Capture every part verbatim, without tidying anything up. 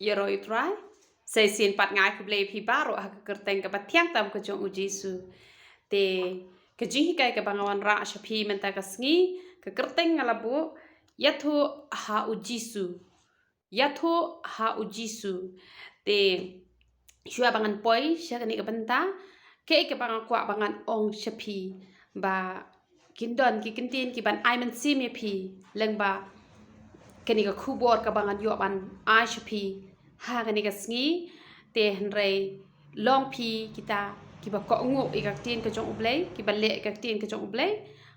Ïaroh ïa u Trai. Sa shisien pat nga ai khublei ïa phi baroh ha ka kyrteng kaba thiang tam ka jong u Jisu. Te ka jinghikai kaba nga wanrah sha phi mynta ka sngi, ka kyrteng nga la buh, Ïathuh ha u Jisu. Ïathuh ha u Jisu. Te shuwa ba ngan poi sha kane ka bynta, kaei kaba nga kwah ba ngan ong sha phi, ba kin don ki kyntien kiban ai mynsiem ïa phi lyngba kane ka khubor kaba ngan ïoh ban ai sha phi ha kane ka sngi. Te hynrei long phi kita kiba kohnguh ïa ka ktien ka jong U Blei, kiba leh ïa ka ktien ka jong U Blei.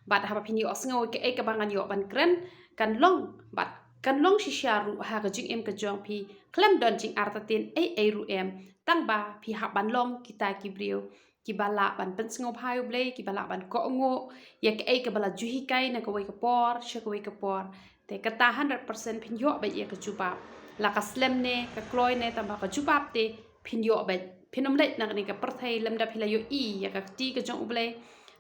Bad haba phin ïohsngew ïa kaei kaba ngan ïoh ban kren, kan long, bad kan long shisha ruh ha ka jingim ka jong phi, khlem don jingartatien ei ei ruh em, tang ba phi hap ban long kita ki briew kiba lah ban pynsngewbha ïa U Blei, kiba lah ban kohnguh ïa kaei kaba la ju hikai na kawei ka por sha kawei ka por. Te kata hundred percent phin ïoh beit ïa ka jubab. La ka slem ne ka kloi ne, tang ba ka jubab te phin ïoh beit. Phin ym leit na kane ka pyrthei lymda phi la ïohi ïa ka kti ka jong U Blei,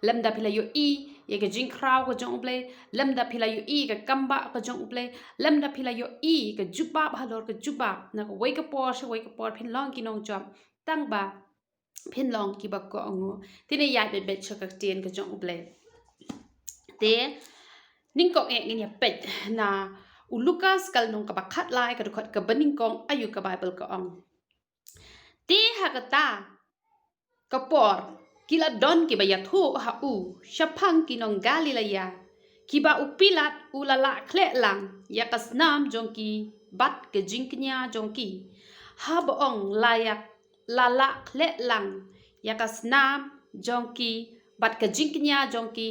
lymda phi la ïohi ïa ka jingkhraw ka jong U Blei, lymda phi la ïohi ïa ka kambah ka jong U Blei, lymda phi la ïohi ïa ka jubab halor ka jubab, na kawei ka por sha kawei ka por phin long ki nongjop, tang ba phin long kiba kohnguh. Te ngin ïaid beit beit sha ka ktien ka jong U Blei. Te nyngkong eh ngin ïa peit na u Lukas ka lynnong kaba khatlai, ka dkhot kaba nyngkong, aiu ka Baibl ka ong. Te ha kata ka por ki la don kiba ïathuh ha u shaphang ki nong Galilea, kiba u Pilat u la lah khleh lang ïa ka snam jong ki bad ka jingkñia jong ki. Haba ong la ïa, la lah khleh lang ïa ka snam jong ki bad ka jingkñia jong ki,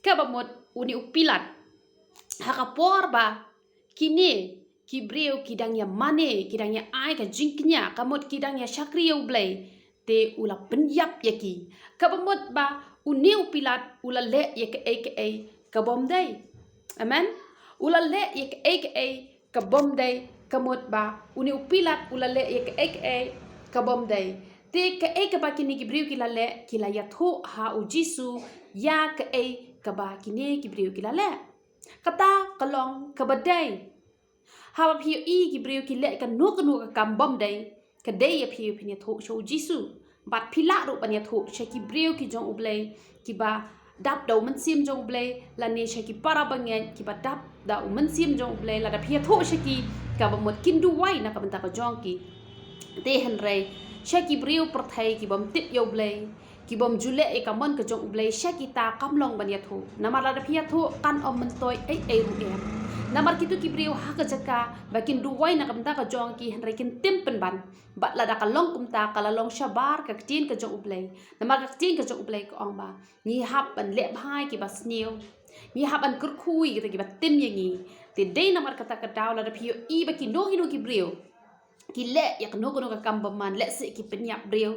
kaba mut une u Pilat, ha ka por ba kine ki briew ki dang ïa mane, ki dang ïa ai ka jingkñia, ka mut ki dang ïa shakri ïa U Blei, te u la pynïap ïa ki. Kaba mut ba une u Pilat u la leh ïa kaei kaei ka bym dei. Amen. U la leh ïa kaei kaei ka bym dei, ka mut ba une u Pilat u la leh ïa kaei kaei ka bym dei. Te kaei kaba kine ki briew ki la leh, ki la ïathuh ha u Jisu ïa kaei kaba kine ki briew ki la leh. Kata ka long kaba dei. Haba phi ïohi ki briew ki leh kano kano ka kam bym dei, ka dei ïa phi phin ïathuh sha u Jisu. Bad phi lah ruh ban ïathuh sha ki briew ki jong U Blei, kiba dap da u Mynsiem jong U Blei, lane sha ki para bangeit kiba dap da u Mynsiem jong U Blei, lada phi ïathuh sha ki, kaba mut kin duwai na ka bynta ka jong ki. Te hynrei sha ki briew pyrthei ki bym tip ïa U Blei, ki bym ju leh ïa ka mon ka jong U Blei, sha kita kam long ban ïathuh. Namar lada phi ïathuh kan ym myntoi ei ei ruh em. Namar kito ki briew ha ka jaka ba kin duwai na ka bynta ka jong ki, hynrei kin tim pynban. Bad lada ka long kumta, ka la long shabar ka ktien ka jong U Blei. Namar ka ktien ka jong U Blei ka ong ba ngi hap ban leh bha ïa kiba sniew, ngi hap ban kyrkhu ïa kita kiba tim ïa ngi. Te dei namar kata ka daw lada phi ïohi ba kino kino ki briew ki leh ïa kano kano ka kam bymman, lehse ki pynïap briew,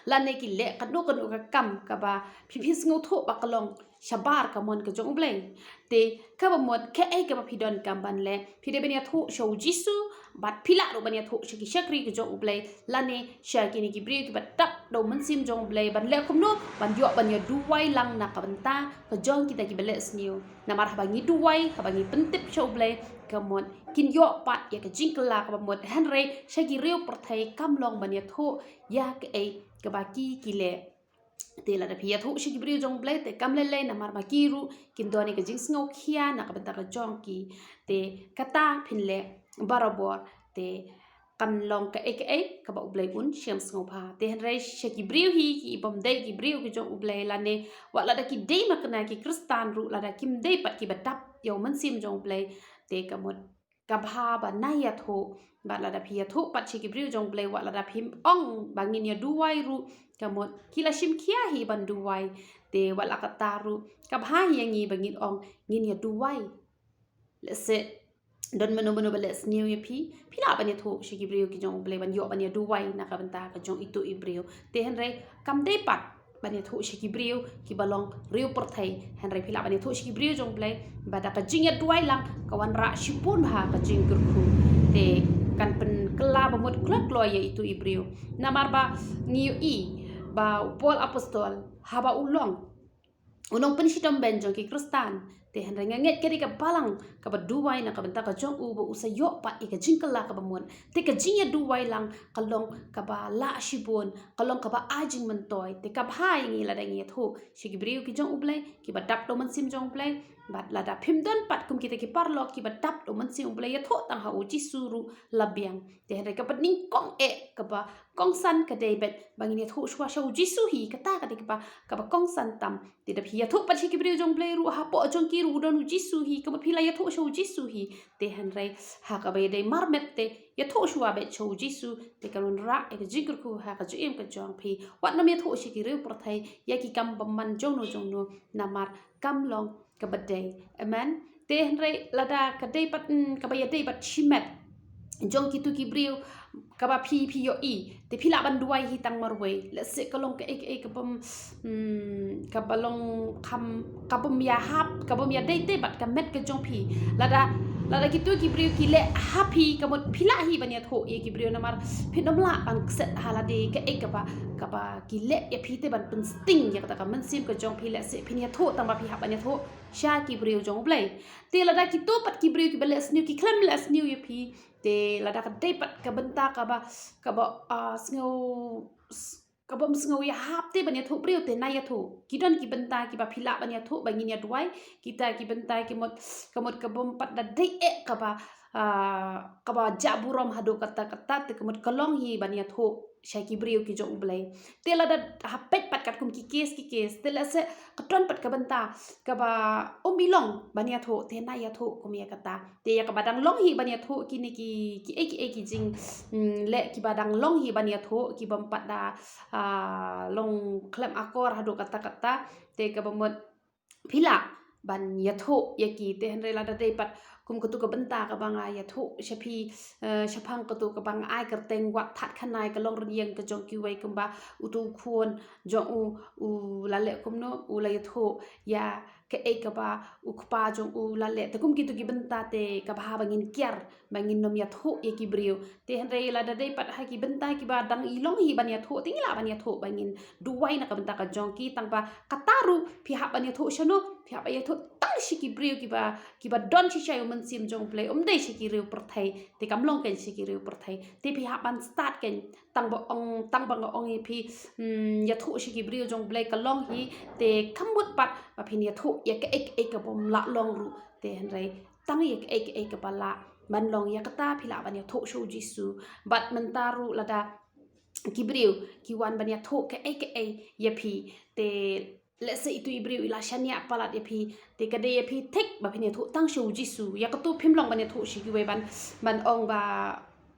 lane ki leh kano kano ka kam kaba phi, phi sngewthuh ba ka long shabar ka mon ka jong U Blei. Te kaba mut kaei kaba phi donkam ban leh, phi dei ban ïathuh sha u Jisu, bad phi lah ruh ban ïathuh sha ki shakri ka jong U Blei, lane sha kine ki briew kiba dap da u Mynsiem jong U Blei, ban leh kumno, ban ïoh ban ïa duwai lang na ka bynta ka jong kita kiba leh sniew. Namar haba ngi duwai, haba ngi pyntip sha U Blei, ka mut kin ïoh pat ïa ka jingkylla kaba mut, hynrei sha ki briew pyrthei kam long ban ïathuh ïa kaei kaba ki, ki leh. Te lada phi ïathuh sha ki briew jong U Blei, te kam lei lei, namar ba ki ruh kin don ïa ka jingsngewkhia na ka bynta ka jong ki. Te kata phin leh barabor, te kan long kaei kaei kaba U Blei un shem sngewbha. Te hynrei sha ki briew hi ki bym dei ki briew ki jong U Blei, lane wat lada ki dei ma kane ki Khristan ruh, lada kim dei pat kiba dap ïa u Mynsiem jong U Blei, te ka mut ka bha ba nai ïathuh. Bad lada phi ïathuh pat sha ki briew jong U Blei, wat lada phim ong ba ngin ïa duwai ruh, ka mut ki la shim khia hi ban duwai. Te wat la kata ruh ka bha hi ïa ngi ba ngin ong ngin ïa duwai. Lehse don mano mano ba leh sniew ïa phi, phi lah ban ïathuh sha ki briew ki jong U Blei ban ïoh ban ïa duwai na ka bynta ka jong itu i briew. Te hynrei kam dei pat ban ïathuh sha ki briew kiba long briew pyrthei, hynrei phi lah ban ïathuh sha ki briew jong U Blei, ba da ka jingïaduwai lang ka wanrah shibun bha ka jingkyrkhu. Te kan pynkylla ba mut kloi kloi ïa itu i briew. Namar ba ngi ïohi ba u Paul Apostol, haba u long u nongpynshitom bein jong ki Khristan, Te hynrei nga ngeit ka dei ka balang kaba duwai na ka bynta ka jong u ba u sa ïoh pat ïa ka jingkylla kaba mut. Te ka jingïaduwai lang ka long kaba lah shibun, ka long kaba ai jingmyntoi. Te ka bha ïa ngi lada ngi ïathuh sha ki briew ki jong U Blei, kiba dap da u mynsiem jong U Blei. Bad lada phim don pat kum kita ki paralok kiba dap da u mynsiem U Blei, ïathuh tang ha U Jisu ruh la biang. Te hynrei kaba nyngkong eh, kaba kongsan ka dei beit ba ngin ïathuh shuwa sha U Jisu hi, kata ka dei kaba, kaba kongsan tam. Te da phi ïathuh pat sha ki briew jong U Blei ruh, hapoh jong ki ruh u don U Jisu hi, ka mut phi la ïathuh sha U Jisu hi. Te hynrei ha kaba ïadei marmet te ïathuh shuwa beit sha U Jisu, te kan wanrah ïa ka jingkyrkhu ha ka jingim ka jong phi. Wat nym ïathuh sha ki riew pyrthei ïa ki kam bymman jongno jongno, namar kam long kaba dei. Amen. Te hynrei lada ka dei pat, mm, kaba ïadei bad shimet jong kitu ki briew kaba phi, phi ïohi, te phi lah ban duwai hi tang marwei. Lehse ka long kaei kaei ka bym, mm, kaba long kham, ka bym ïahap, ka bym ïadei te bad ka met ka jong phi. Lada, lada kitu ki briew ki leh ha phi, ka mut phi lah hi ban ïathuh ïa ki briew, namar phin ym lah ban kset ha lade kaei kaba, kaba ki leh ïa phi te ban pynsting ïa kata ka mynsiem ka jong phi. Lehse phin ïathuh tang ba phi hap ban ïathuh sha ki briew jong U Blei. Te lada kitu pat ki briew kiba leh sniew ki khlem leh sniew ïa phi, te lada ka dei pat ka bynta kaba, kaba, ah, sngew, s-, kaba ym sngew ïahap te ban ïathuh briew, te na ïathuh. Ki don ki bynta kiba phi lah ban ïathuh ba ngin ïaduwai, kita ki bynta ki mut, ka mut ka bym pat da dei eh kaba, ah, kaba jah burom haduh katta katta, te ka mut ka long hi ban ïathuh sha ki briew ki jong U Blei. Te lada ha peit pat katkum ki case ki case, te lehse ka don pat ka bynta kaba ym i long ban ïathuh, te na ïathuh kum ïa kata. Te ïa kaba dang long hi ban ïathuh kine ki, kiei kiei ki jing, mm, leh kiba dang long hi ban ïathuh, ki bym pat da, ah, long khlem akor haduh katta katta, te kaba mut phi lah ban ïathuh ïa ki. Te hynrei lada dei pat kum katu ka bynta kaba nga ïathuh sha phi, eh, shaphang katu kaba nga ai kyrteng wat thad khanai, ka long rynïeng ka jong kiwei kumba utu u khun jong u, u la leh kumno, u la ïathuh ïa kaei kaba u kpa jong u la leh. Te kum kitu ki bynta te ka bha ba ngin kiar ba ngin nym ïathuh ïa ki briew. Te hynrei lada dei pat ha ki bynta kiba dang i long hi ban ïathuh, te ngi lah ban ïathuh ba ngin duwai na ka bynta ka jong ki, tang ba kata ruh phi hap ban ïathuh shano, phi hap ban ïathuh tang sha ki briew kiba, kiba don shisha ïa u mynsiem jong U Blei, ym dei sha ki riew pyrthei. Te kam long kein sha ki riew pyrthei. Te phi hap ban stad kein, tang ba ong, tang ba nga ong ïa phi, mm, ïathuh sha ki briew jong U Blei ka long hi, te kam mut pat ba phin ïathuh ïa kaei kaei ka bym lah long ruh. Te hynrei tang ïa kaei kaei kaba lah ban long, ïa kata phi lah ban ïathuh sha U Jisu. Bad mynta ruh lada ki briew ki wan ban ïathuh kaei kaei ïa phi, te lehse itu i briew i la shaniah palat ïa phi, te ka dei ïa phi thik ba phin ïathuh tang sha U Jisu. Ïa katu phim long ban ïathuh sha kiwei ban, ban ong ba,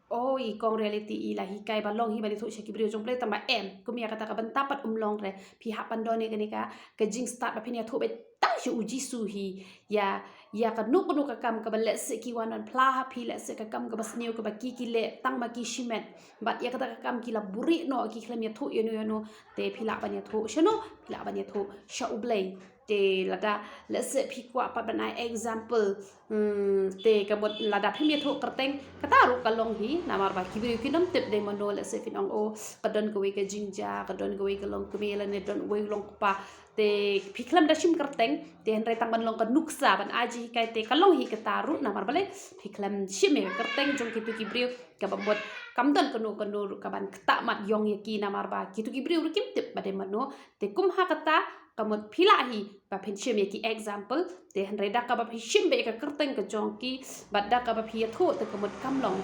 oh, i kong Reality i la hikai ba long hi ban ïathuh sha ki briew jong U Blei, tang ba em, kum ïa kata ka bynta pat ym long re. Phi hap ban don ïa kane ka, ka jingstad ba phin ïathuh beit tang sha U Jisu hi. Ïa, ïa kano kano ka kam kaba lehse ki wan ban phla ha phi, lehse ka kam kaba sniew kaba ki, ki leh tang ba ki shimet. Bad ïa kata ka kam ki la buhrieh noh, ki khlem ïathuh ïano ïano, te phi lah ban ïathuh shano, phi lah ban ïathuh sha U Blei. Te lada lehse phi kwah pat ban ai example, hmm, te ka mut lada phim ïathuh kyrteng, kata ruh ka long hi, namar ba ki briew kin ym tip dei mano, lehse phin ong, oh, ka don kawei ka jingjia, ka don kawei ka longkmie lane don uwei u longkpa. Te phi khlem da shim kyrteng, te hynrei tang ban long ka nuksa ban ai jinghikai, te ka long hi kata ruh, namar balei phi khlem shim ïa ka kyrteng jong kitu ki briew, kaba mut kam don kano kano ruh kaban ktah mat ïong ïa ki, namar ba kitu ki briew ruh kim tip ba dei mano. Te kum ha kata ka mut phi lah hi ba phin shim ïa ki example, te hynrei da kaba phi shim beit ïa ka kyrteng ka jong ki bad da kaba phi ïathuh, te ka mut kam long.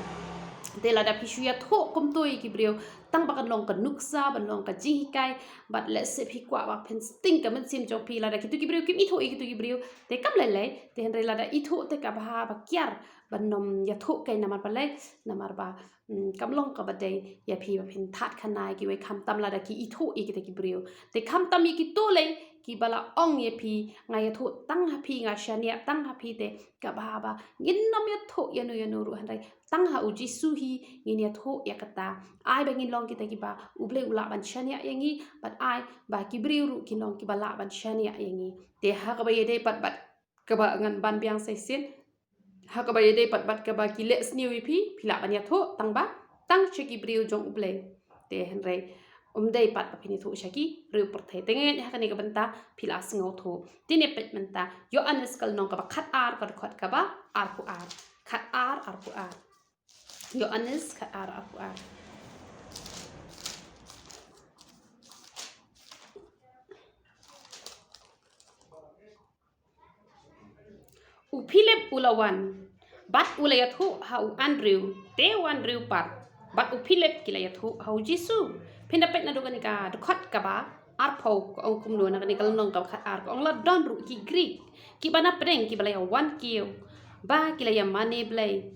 Te lada phi shu ïathuh kumto ïa ki briew, tang ba kan long ka nuksa, ban long ka jinghikai, bad lehse phi kwah ba phin sting ka mynsiem jong phi lada kitu ki briew kim ithuh ïa kitu ki briew, te kam lei lei. Te hynrei lada ithuh te ka bha ba kiar ban nym ïathuh kein, namar balei, namar ba, mm, kam long kaba dei ïa phi ba phin thad khanai ïa kiwei, khamtam lada ki ithuh ïa kita ki briew. Te khamtam ïa kito lei kiba la ong ïa phi, nga ïathuh tang ha phi, nga shaniah tang ha phi, te ka bha ba ngin nym ïathuh ïano ïano ruh, hynrei tang ha U Jisu hi ngin ïathuh ïa kata. Ai ba ngin long kita kiba U Blei u lah ban shaniah ïa ngi, bad ai ba ki briew ruh kin long kiba lah ban shaniah ïa ngi. Te ha kaba ïadei pat bad kaba ngan ban biang sa shisien, ha kaba ïadei pat bad kaba ki leh sniew ïa phi, phi lah ban ïathuh tang ba tang sha ki briew jong U Blei. Te hynrei Um dei pat ba phin ïathuh sha ki riew pyrthei. Te nga ngeit ha kane ka bynta phi la sngewthuh. Te ngin peit mynta Ïoannis ka lynnong kaba khatar, ka dkhot kaba arphew ar. Khatar, arphew ar. Ïoannis khatar, arphew ar. U Philip u la wan, bad u la ïathuh ha u Andrew, te u Andrew pat bad u Philip ki la ïathuh ha u Jisu. Phin da peit naduh kane ka dkhot kaba arphew, ka ong kumno, na kane ka lynnong kaba khatar, ka ong, la don ruh ki Grik kiba na pdeng kiba la ïawan kiew ba ki la ïamane Blei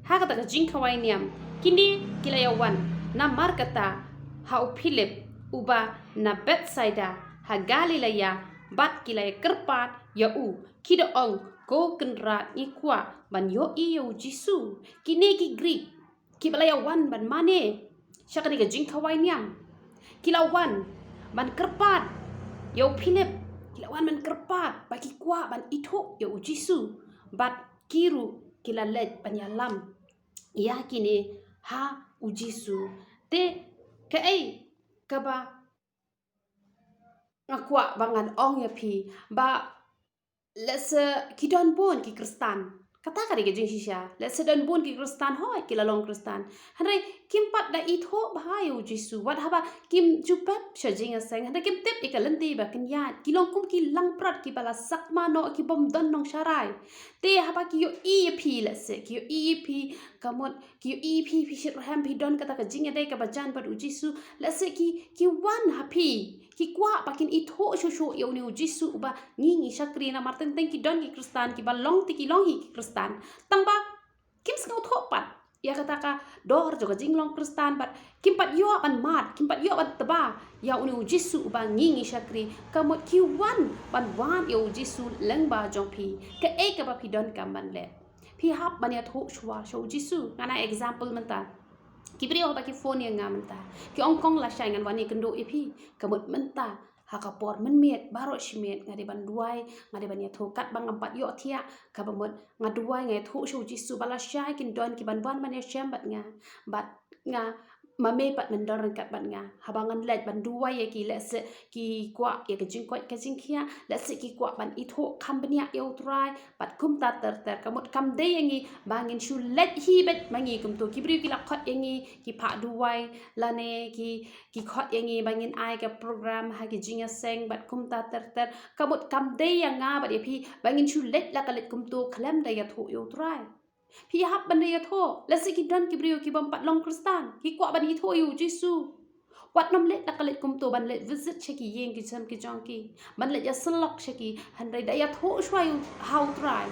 ha kata ka jingkhawai niam. Kine ki la ïawan namar kata ha u Philip uba na Bethsaida ha Galilaia, bad ki la ïakyrpad ïa u, ki da ong, ko Kynrad, ngi kwah ban ïohi ïa u Jisu. Kine ki Grik kiba la ïawan ban mane sha kane ka jingkhawai niam, ki la wan ban kyrpad ïa u Philip, ki la wan ban kyrpad ba ki kwah ban ithuh ïa u Jisu, bad ki ruh ki la leit ban ïalam ïa kine ha u Jisu. Te kaei kaba nga kwah ba ngan ong ïa phi, ba lehse ki don bun ki Khristan. Kata ka dei ka jingshisha. Lehse don bun ki Khristan, hooid, ki la long Khristan, hynrei kim pat da ithuh bha ïa u Jisu. Wat haba kim ju pep sha jingïaseng, hynrei kim tip ïa ka lynti ba kin ïaid. Ki long kum ki langbrot kiba la sakma noh, ki bym don nongsharai. Te haba ki ïohi ïa phi, lehse ki ïohi ïa phi, ka mut ki ïohi ïa phi, phi shitrhem, phi don kata ka jingïadei kaba jan bad u Jisu, lehse ki, ki wan ha phi, ki kwah ba kin ithuh shuh shuh ïa une u Jisu uba ngi, ngi shakri. Namar teng teng ki don ki Khristan kiba long te ki long hi ki Khristan, tang ba kim sngewthuh pat ïa kata ka dor jong ka jinglong Khristan, bad kim pat ïoh ban mad, kim pat ïoh ban tba ïa une u Jisu uba ngi, ngi shakri. Ka mut ki wan ban wad ïa u Jisu lyngba jong phi. Kaei kaba phi donkam ban leh, phi hap ban ïathuh shuwa sha u Jisu. Ngan ai example mynta. Ki briew haba ki phone ïa nga mynta, ki ong, kong, lashai ngan wan ïakynduh ïa phi. Ka mut mynta ha ka por mynmiet baroh shi miet nga dei ban duwai, nga dei ban ïathuh katba ngam pat ïohthiah. Kaba mut nga duwai, nga ïathuh sha u Jisu ba lashai kin don kiban wan ban ïashem bad nga, bad nga, ma me pat men don ryngkat bad nga. Haba ngan leit ban duwai ïa ki, lehse ki kwah ïa ka jingkoit ka jingkhiah, lehse ki kwah ban ithuh kham bniah ïa u Trai, bad kumta ter ter. Ka mut kam dei ïa ngi ba ngin shu leit hi beit ma ngi kumto. Ki briew ki la khot ïa ngi, ki phah duwai, lane ki, ki khot ïa ngi ba ngin ai ka program ha ki jingïaseng bad kumta ter ter. Ka mut kam dei ïa nga bad ïa phi ba ngin shu leit la ka leit kumto khlem da ïathuh ïa u Trai. Phi hap ban da ïathuh. Lehse ki don ki briew ki bym pat long Khristan, ki kwah ban ithuh ïa u Jisu. Wat nym leit la ka leit kumto ban leit visit sha ki ïing ki sem ki jong ki, ban leit ïasyllok sha ki, hynrei da ïathuh shuwa ïa u, ha u Trai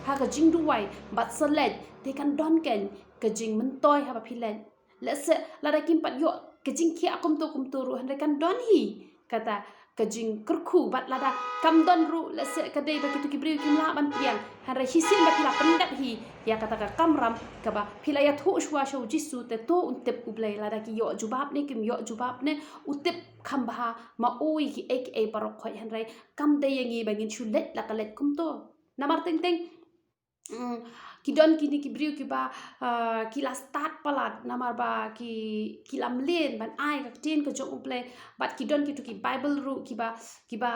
ha ka jingduwai bad sa leit, te kan don keiñ ka jingmyntoi haba phi leit. Lehse lada kim pat ïoh ka jingkhiah kumto kumto ruh, hynrei kan don hi kata ka jingkyrkhu. Bad lada kam don ruh, lehse ka dei ba kito ki briew kim lah ban pdiang, hynrei shisien ba phi la pyndep hi ïa kata ka kamram kaba phi la ïathuh shuwa sha u Jisu, te to un tip U Blei lada ki ïoh jubab ne kim ïoh jubab ne, u tip kham bha ma u ïa kiei kiei baroh khoit. Hynrei kam dei ïa ngi ba ngin shu leit la ka leit kumto. Namar teng teng, mm, ki don kine ki briew kiba, ah, ki la stad palat namar ba ki, ki la mlien ban ai ka ktien ka jong U Blei. Bad ki don kito ki Bible ruh kiba, kiba,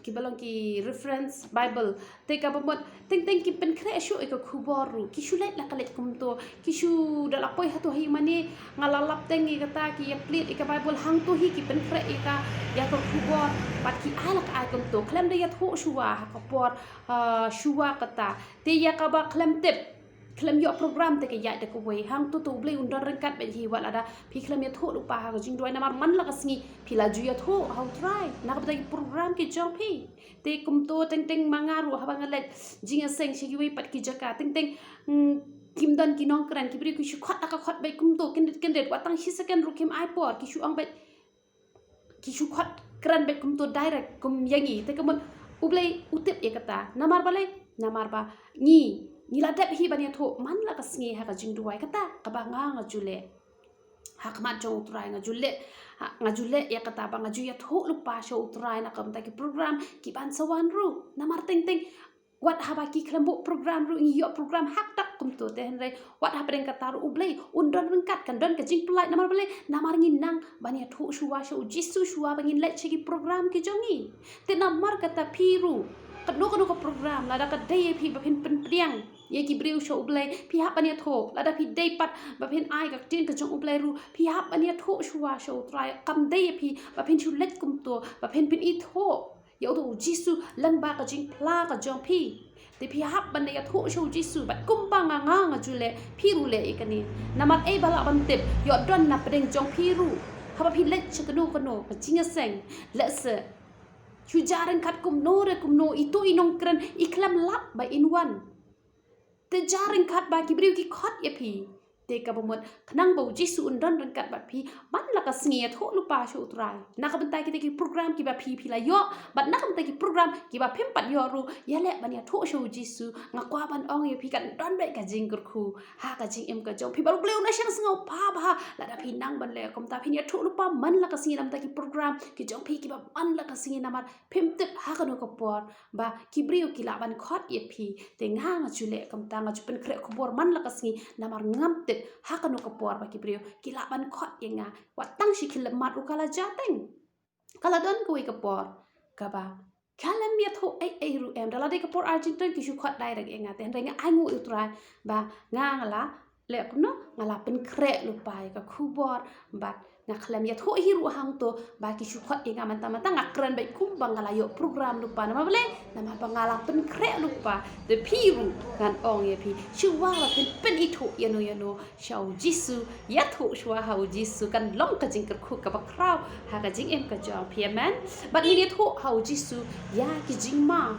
kiba long ki reference Bible. Te kaba mut teng teng ki pynkhreh shuh ïa ka khubor ruh, ki shu leit la ka leit kumto, ki shu da la poi hato ha ïingmane, nga la lap teng ïa kata, ki ïa plied ïa ka Bible, hangto hi ki pynkhreh ïa ka, ïa ka khubor. Bad ki ai la ka ai kumto khlem da ïathuh shuwa ha ka por, ah, shuwa kata. Te ïa kaba khlem tip, khlem ïoh program, te ka ïaid da kawei. Hangto to U Blei un don ryngkat bad hi, wat lada phi khlem ïathuh lypa ha ka jingduwai, namar man la ka sngi phi la ju ïathuh ha u Trai na ka bynta ki program ki jong phi. Te kumto teng teng ma nga ruh haba nga leit jingïaseng sha kiwei pat ki jaka, teng teng, mm, kim don ki nongkren, ki briew ki shu khot la ka khot beit kumto, kyndit kyndit, wat tang shi second ruh kim ai por, ki shu ong beit, ki shu khot kren beit kumto direct kum ïa ngi. Te ka mut U Blei u tip ïa kata. Namar balei? Namar ba ngi, ngi la dep hi ban ïathuh, man la ka sngi ha ka jingduwai. Kata kaba nga, nga ju leh ha khmat jong u Trai, nga ju leh, ha, nga ju leh ïa kata ba nga ju ïathuh lypa sha u Trai na ka bynta ki program kiban sa wan ruh. Namar teng teng Wat haba ki khlem buh program ruh ngi ïoh program hakdak kumto te hynrei wat hapdeng kata ruh U Blei un don ryngkat, kan don ka jingpyllait. Namar balei? Namar ngi nang ban ïathuh shuwa sha U Jisu shuwa ba ngin leit sha ki program ki jong ngi. Te namar kata phi ruh, kano kano ka program, lada ka dei ïa phi ba phin pynpdiang ïa ki briew sha U Blei, phi hap ban ïathuh. Lada phi dei pat ba phin ai ka ktien ka jong U Blei ruh, phi hap ban ïathuh shuwa sha U Trai. Kam dei ïa phi ba phin shu leit kumto, ba phin pynithuh ïa uto U Jisu lyngba ka jingphla ka jong phi. Te phi hap ban ïathuh sha U Jisu bad kumba nga nga nga ju leh, phi ruh leh ïa kane. Namar ei ba lah ban tip, ïoh don na pdeng jong phi ruh. Haba phi leit sha kano kano ka jingïaseng, lehse shu ja ryngkat kumno re kumno, ito i nongkren i khlem lap ba in wan. Te ja ryngkat ba ki briew ki khot ïa phi. Te kaba mut khnang ba U Jisu un don ryngkat bad phi man la ka sngi, ïathuh lypa sha U Trai. Na ka bynta kita ki program kiba phi phi la ïoh bad na ka bynta ki program kiba phim pat ïoh ruh, ïaleh ban ïathuh sha U Jisu. Nga kwah ban ong ïa phi, kan don beit ka jingkyrkhu ha ka jingim ka jong phi bad U Blei un da shang sngewbha bha lada phi nang ban leh kumta. Phin ïathuh lypa man la ka sngi na ka bynta ki program ki jong phi kiba man la ka sngi, namar phim tip ha kano ka por ba ki briew ki lah ban khot ïa phi. Te nga nga ju leh kumta, nga ju pynkhreh khubor man la ka sngi namar ngam tip ha kano ka por ba ki briew ki lah ban khot ïa nga. Wat tang shi khyllipmat ruh ka la jia teng. Ka la don kawei ka por kaba khlem ïathuh ei ei ruh em. Da la dei ka por arjingtong ki shu khot direct ïa nga. Te hynrei nga ainguh ïa U Trai ba nga nga la leh kumno, nga la pynkhreh lypa ïa ka khubor bad nga khlem ïathuh hi ruh hangto ba ki shu khot ïa nga mynta mynta. Nga kren beit kumba nga la ïoh program lypa. Namar balei? Namar ba nga la pynkhreh lypa. Te phi ruh ngan ong ïa phi, shuwa ba phin pynithuh ïano ïano sha U Jisu, ïathuh shuwa ha U Jisu, kan long ka jingkyrkhu kaba khraw ha ka jingim ka jong phi. Amen. Bad ngin ïathuh ha U Jisu ïa ki jingma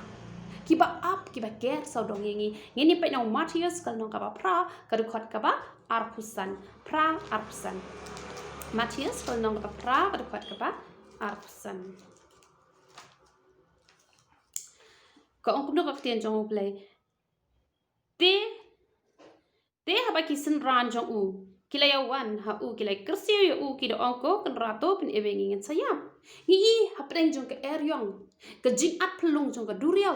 kiba ap kiba ker sawdong ïa ngi. Ngin ïa peit na u Mathaios ka lynnong kaba phra ka dkhot kaba arphew san. Phra arphew san. Mathaios ka lynnong kaba phra ka dkhot kaba arphew san. Ka ong kumno ka ktien jong U Blei? Te, te haba ki synran jong u ki la ïa wan ha u, ki la kyrsiew ïa u, ki da ong, ko Kynrad, to pyniwei ngi, ngin sa ïap. Ngi i hapdeng jong ka eriong, ka jingatphyllung jong ka duriaw,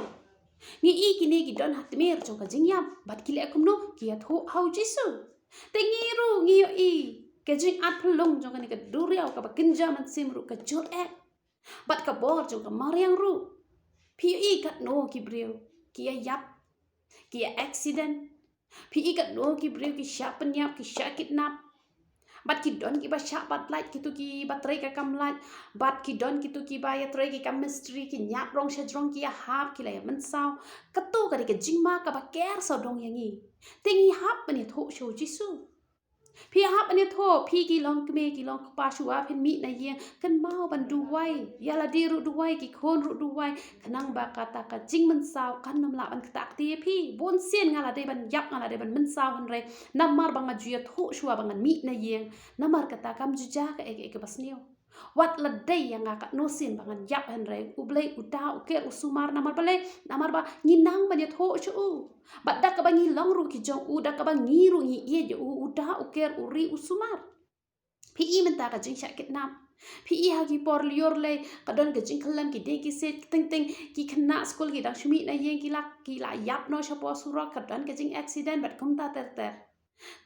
ngi i kine ki don ha tmier jong ka jingïap bad ki leh kumno? Ki ïathuh ha U Jisu. Te ngi ruh ngi ïohi ka jingatphyllung jong kane ka duriaw kaba kynja mynsiem ruh ka jur eh bad ka bor jong ka mariang ruh. Phi ïohi katno ki briew ki ïa ïap, ki ïa accident. Phi i katno ki briew ki shah pynïap, ki shah kidnap. Bad ki don kiba shah bat lait, kito kiba trei ka kam lait. Bad ki don kito kiba ïa trei ki kam mistri, ki ñiad rong sha jrong, ki ïa hap, ki la ïa mynsaw. Kato ka dei ka jingma kaba ker sawdong ïa ngi. Te ngi hap ban ïathuh sha U Jisu. Phi hap ban ïathuh, phi ki long kmie ki long kpa, shuwa phin mih na ïing, kynmaw ban duwai ïa lade ruh, duwai ki khun ruh, duwai, khnang ba kata ka jingmynsaw kan ym lah ban ktah kti ïa phi. Bun sien nga la dei ban ïap, nga la dei ban mynsaw, hynrei namar ba nga ju ïathuh shuwa ba ngan mih na ïing, namar kata kam ju jia kaei kaei kaba sniew. Wat la dei ïa nga katno sien ba ngan ïap, hynrei U Blei u da, u ker, u sumar. Namar balei? Namar ba ngi nang ban ïathuh sha u. Bad da kaba ngi long ruh ki jong u, da kaba ngi ruh ngi ïeit ïa u, u da, u ker, u ri, u sumar. Phi i mynta ka jingshah kidnap. Phi i ha ki por lyiur lei ka don ka jingkhyllem, ki dei ki siej, teng teng ki khynnah skul ki dang shu mih na ïing, ki la, ki la ïap noh shapoh surok, ka don ka jingaccident bad kumta ter ter.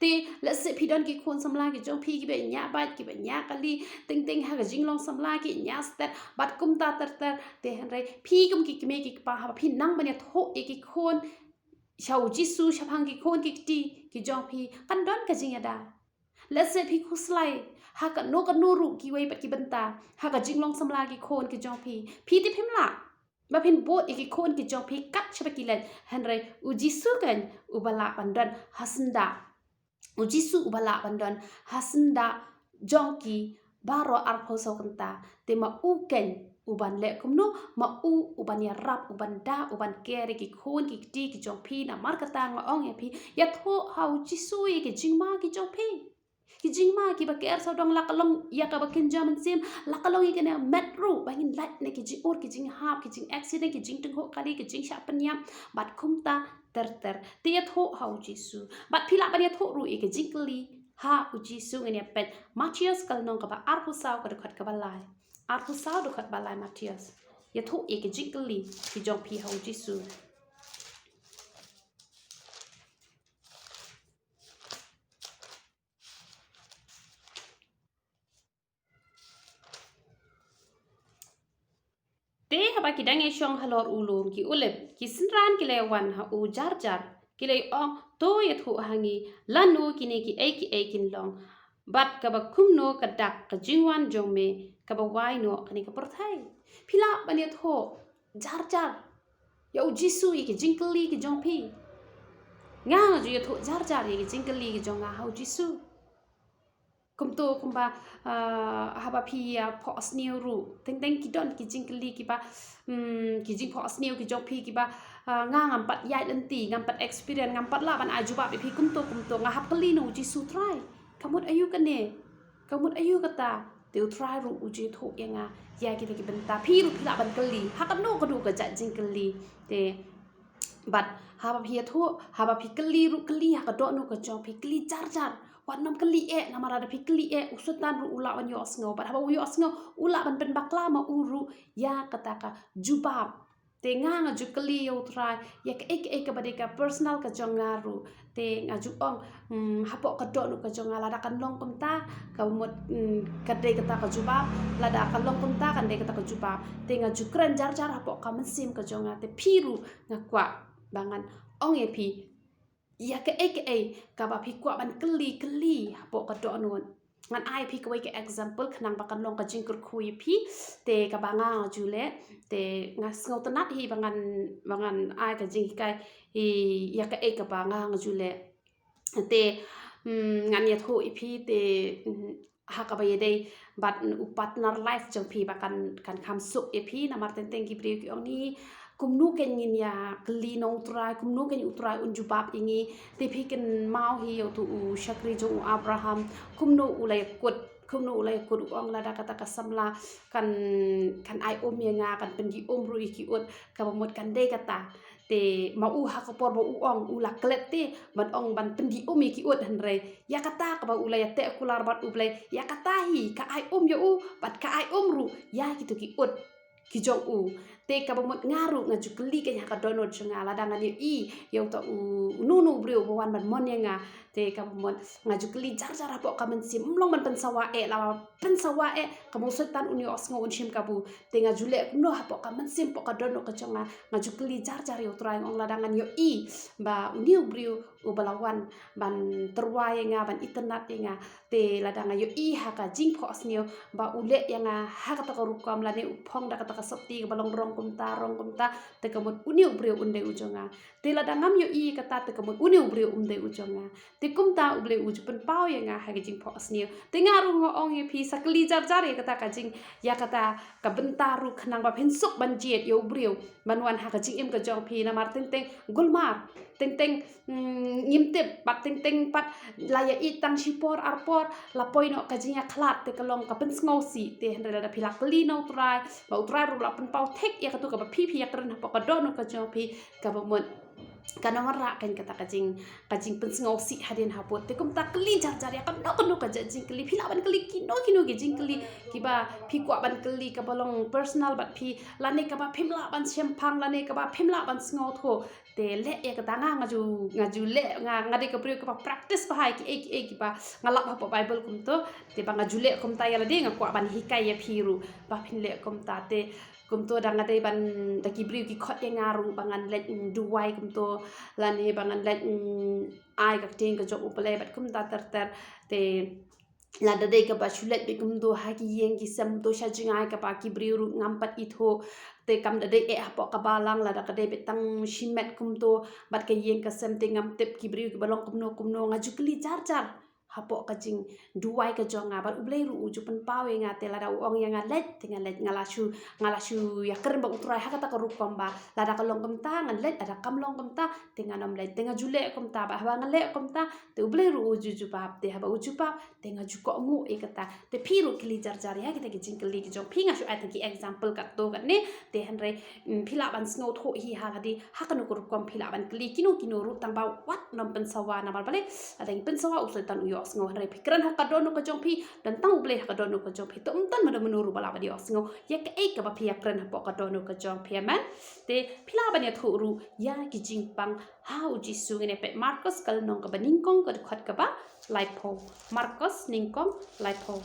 Te lehse phi don ki khun samla ki jong phi kiba ñiah bike, kiba ñiah kali, teng teng ha ka jinglong samla ki ñiah stet bad kumta ter ter. Te hynrei phi kum ki kmie ki kpa, haba phi nang ban ïathuh ïa ki khun sha U Jisu shaphang ki khun ki kti ki jong phi, kan don ka jingïada. Lehse phi khuslai ha kano kano ruh kiwei pat ki bynta ha ka jinglong samla ki khun ki jong phi. Phi te phim lah ba phin bud ïa ki khun ki jong phi kat shaba ki leit, hynrei U Jisu kan uba lah ban don ha syndah. U Jisu uba lah ban don ha syndah jong ki baroh arphew saw kynta. Te ma u kan uban leh kumno? Ma u uban ïarap, uban da, uban ker ïa ki khun ki kti ki jong phi. Namar kata nga ong ïa phi, ïathuh ha U Jisu ïa ki jingma ki jong phi. Ki jingma kiba ker sawdong, la ka long ïa kaba kynja mynsiem, la ka long ïa kane met ruh ba ngin lait na ki jingïur, ki jinghap, ki jingaccident, ki jingtynjuh kali, ki jingshah pynïap bad kumta ter ter. Te ïathuh ha U Jisu. Bad phi lah ban ïathuh ruh ïa ki jingkylli ha U Jisu. Ngin ïa peit Mathaios ka lynnong kaba arphew saw ka dkhot kaba lai. Arphew saw dkhot ba lai Mathaios. Ïathuh ïa ki jingkylli ki jong phi ha U Jisu. Te haba ki dang ïashong halor u lum ki Ulip, ki synran ki la wan ha u jar jar, ki la ong, to ïathuh ha ngi lano kine kiei kiei kin long, bad kaba kumno ka dak ka jingwan jong me kaba wai noh kane ka pyrthei. Phi lah ban ïathuh jar jar ïa u Jisu ïa ki jingkylli ki jong phi. Nga nga ju ïathuh jar jar ïa ki jingkylli ki jong nga ha u Jisu. Kumto kumba, ah, haba phi ïa phohsniew ruh, teng teng ki don ki jingkylli kiba, hmm, ki jingphohsniew ki jong phi kiba, ah, nga ngam pat ïaid lynti, ngam pat experience, ngam pat lah ban ai jubab ïa phi. Kumto kumto nga hap kylli na u Jisu, Trai, ka mut aïu kane, ka mut aïu kata? Te u Trai ruh u ju ïathuh ïa nga ïa kita ki bynta. Phi ruh phi lah ban kylli ha kano kano ka jait jingkylli. Te bad haba phi ïathuh, haba phi kylli ruh, kylli ha ka dohnud ka jong phi, kylli jar jar. Wat nym kylli eh, namar lada phi kylli eh, u Soitan ruh u lah ban ïohsngew. Bad haba u ïohsngew, u lah ban pynbakla ma u ruh ïa kata ka jubab. Te nga nga ju kylli ïa u Trai ïa kaei kaei kaba dei ka personal ka jong nga ruh. Te nga ju ong, hmm, hapoh ka dohnud ka jong nga, lada kan long kumta, ka mut, hmm, ka dei kata ka jubab. Lada kan long kumta, kan dei kata ka jubab. Te nga ju kren jar jar hapoh ka mynsiem ka jong nga. Te phi ruh nga kwah ba ngan ong ïa phi ïa kaei kaei kaba phi kwah ban kylli, kylli hapoh ka dohnud. Ngan ai phi kawei ka example khnang ba kan long ka jingkyrkhu ïa phi. Te kaba nga nga ju leh, te nga sngewtynnat hi ba ngan, ba ngan ai ka jinghikai hi ïa kaei kaba nga nga ju leh. Te, mm, ngan ïathuh ïa phi te, mm, ha kaba ïadei bad u partner life jong phi ba kan, kan kham suk ïa phi. Namar teng teng ki briew ki ong, ni kumno kein ngin ïa kylli na u Trai, kumno kein u Trai un jubab ïa ngi. Te phi kynmaw hi ïa uto u shakri jong u Abraham, kumno u la ïakut, kumno u la ïakut, u ong, lada kata ka samla kan, kan ai um ïa nga, kan pyndih um ruh ïa ki ut, kaba mut kan dei kata. Te ma u ha ka por ba u ong, u la klet te ban ong ban pyndih um ïa ki ut, hynrei ïa kata kaba u la ïateh kular bad U Blei, ïa kata hi ka ai um ïa u bad ka ai um ruh ïa kito ki ut ki jong u. Te kaba mut nga ruh nga ju kylli kein ha ka dohnud jong nga, lada ngan ïohi ïa uta u, uno uno u briew uba wan ban mon ïa nga. Te kaba mut nga ju kylli jar jar hapoh ka mynsiem, ym long ban pynsawa eh, lada pynsawa eh, ka mut u Soitan un ïohsngew, un shim kabu. Te nga ju leh kumno hapoh ka mynsiem, hapoh ka dohnud ka jong nga, nga ju kylli jar jar ïa u Trai, nga ong, lada ngan ïohi ba une u briew uba la wan ban tyrwa ïa nga, ban itynnad ïa nga, te lada nga ïohi ha ka jingphohsniew ba u leh ïa nga ha kata ka rukom, lane u phong da kata ka sotti kaba long rong kumta, rong kumta, te ka mut une u briew un dei u jong nga. Te lada ngam ïohi kata, te ka mut une u briew um dei u jong nga. Te kumta U Blei u ju pynpaw ïa nga ha ka jingphohsniew. Te nga ruh nga ong ïa phi, sa kylli jar jar ïa kata ka jing, ïa kata ka bynta ruh, khnang ba phin suk ban jied ïa u briew ban wan ha ka jingim ka jong phi. Namar teng teng gulmar, teng teng, mm, ngim tip, bad teng teng pat la ïa ïeit tang shi por ar por, la poi noh ka jingïakhlad, te ka long ka pynsngewsih. Te hynrei lada phi la kylli na u Trai, ba u Trai ruh la pynpaw thik ïa kato kaba phi, phi ïakren hapoh ka dohnud ka jong phi, kaba mut kan ym wanrah kein kata ka jing, ka jingpynsngewsih hadien hapud. Te kumta kylli jar jar ïa kano kano ka jait jingkylli. Phi lah ban kylli kino kino ki jingkylli kiba phi kwah ban kylli, kaba long personal bad phi, lane kaba phim lah ban shemphang, lane kaba phim lah ban sngewthuh. Te leh ïa kata. Nga, nga ju, nga ju leh, nga, nga dei ka briew kaba practice bha ïa kiei kiei kiba nga lap hapoh Bible kumto. Te ba nga ju leh kumta ïa lade, nga kwah ban hikai ïa phi ruh ba phin leh kumta. Te kumto, da nga dei ban, da ki briew ki khot ïa nga ruh ba ngan leit, mm, duwai kumto, lane ba ngan leit, mm, ai ka ktien ka jong U Blei bad kumta ter ter. Te lada dei kaba shu leit beit kumto ha ki ïing ki sem, to sha jngai kaba ki briew ruh ngam pat ithuh, te kam da dei eh hapoh ka balang, lada ka dei beit tang shimet kumto bad ka ïing ka sem, te ngam tip ki briew kiba long kumno kumno. Nga ju kylli jar jar hapoh ka jingduwai ka jong nga, bad U Blei ruh u ju pynpaw ïa nga. Te lada u ong ïa nga leit, te nga leit. Nga la shu, nga la shu ïakren bad U Trai ha kata ka rukom ba lada ka long kumta ngan leit, lada kam long kumta te ngan ym leit. Te nga ju leh kumta, bad haba nga leh kumta te U Blei ruh u ju jubab. Te haba u jubab te nga ju kohnguh ïa kata. Te phi ruh kylli jar jar ïa kita ki jingkylli ki jong phi. Nga shu ai tang ki example katto katne. Te hynrei, mm, phi lah ban sngewthuh hi ha lade ha kano ka rukom phi lah ban kylli kino kino ruh, tang ba wat nym pynsawa, namar balei? Lada ngi pynsawa u Soitan u ïohsngew. Hynrei phi kren ha ka dohnud ka jong phi, don tang U Blei ha ka dohnud ka jong phi, to ym don mano mano ruh ba lah ban ïohsngew ïa kaei kaba phi ïakren hapoh ka dohnud ka jong phi. Amen. Te phi lah ban ïathuh ruh ïa ki jingpang ha u Jisu. Ngin ïa peit Markos ka lynnong kaba nyngkong, ka dkhot kaba laiphew. Markos nyngkong, laiphew.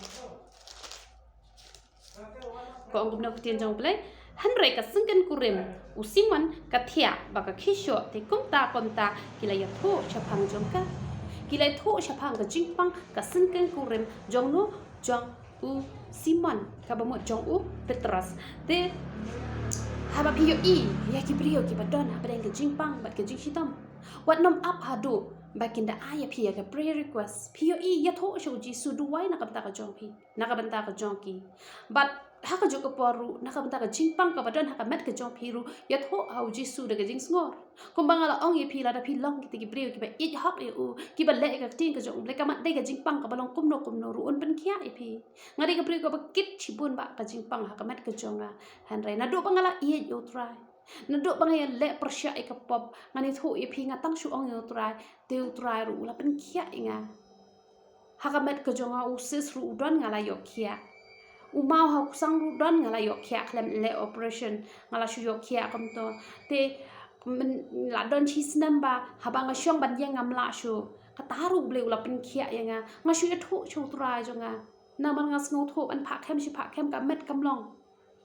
Ka ong kumno ka ktien jong U Blei? Hynrei ka syngken kurim u Simon ka thiah bad ka khie shoh, te kumta kumta ki la ïathuh shaphang jong ka. Ki la ïathuh shaphang ka jingpang ka syngken kurim jong no, jong u Simon, kaba mut jong u Petros. Te haba phi ïohi ïa ki briew kiba don hapdeng ka jingpang bad ka jingshitom, wat nym ap haduh ba kin da ai ïa phi ïa ka prayer request. Phi ïohi, ïathuh sha u Jisu, duwai na ka bynta ka jong phi, na ka bynta ka jong ki. Bad ha kajuh ka por ruh, na ka bynta ka jingpang kaba don ha ka met ka jong phi ruh, ïathuh ha u Jisu da ka jingsngewr. Kumba nga la ong ïa phi, lada phi long kita ki briew kiba ïeit hok ïa u, kiba leh ïa ka ktien ka jong u Blei, ka mat dei ka jingpang kaba long kumno kumno ruh un pynkhiah ïa phi. Nga dei ka briew kaba kit shibun bha ka jingpang ha ka met ka jong nga. Hynrei naduh ba nga la ïeit ïa u Trai, naduh ba nga ïaleh pyrshah ïa ka pop, ngan ïathuh ïa phi, nga tang shu ong ïa u Trai, te u Trai ruh u la pynkhiah ïa nga. Ha ka met ka jong nga u cyst ruh u don, nga la ïoh khiah. U maw ha u ksang ruh don, nga la ïoh khiah khlem leh operation, nga la shu ïoh khiah kumto. Te men, la don shi snem ba haba nga shong ban ïeng ngam lah shuh. Kata ruh u Blei u la pynkhiah ïa nga. Nga shu ïathuh sha u Trai jong nga. Namar nga sngewthuh ban phah khem shi phah khem ka met kam long.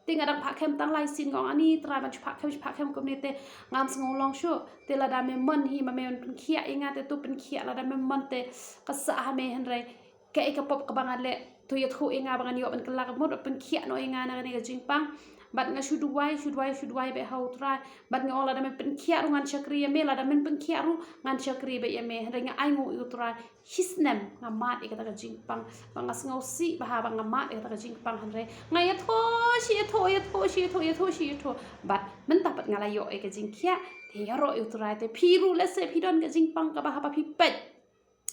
Te nga dang phah khem tang lai sien, nga ong, ani Trai, ban shu phah khem shi phah khem kumne te ngam sngew long shuh. Te lada me mon hi ma me ban pynkhiah ïa nga te to pynkhiah, lada mem mon te ka sah ha me, hynrei kaei ka pop kaba nga leh, to ïathuh ïa nga ba ngan ïoh ban kylla, ka mut pynkhiah noh ïa nga na kane ka jingpang. Bad nga shu duwai, shu duwai, shu duwai beit ha u Trai. Bad nga ong, lada men pynkhiah ruh ngan shakri ïa me, lada men pynkhiah ruh ngan shakri beit ïa me. Hynrei nga ainguh ïa u Trai. Shi snem nga mad ïa kata ka jingpang, ba nga sngewsih bha ba nga mad ïa kata ka jingpang, hynrei nga ïathuh shi ïathuh, ïathuh shi ïathuh, ïathuh shi ïathuh. Bad mynta pat nga la ïoh ïa ka jingkhiah. Te ïaroh ïa u Trai. Te phi ruh, lehse phi don ka jingpang kaba haba phi peit,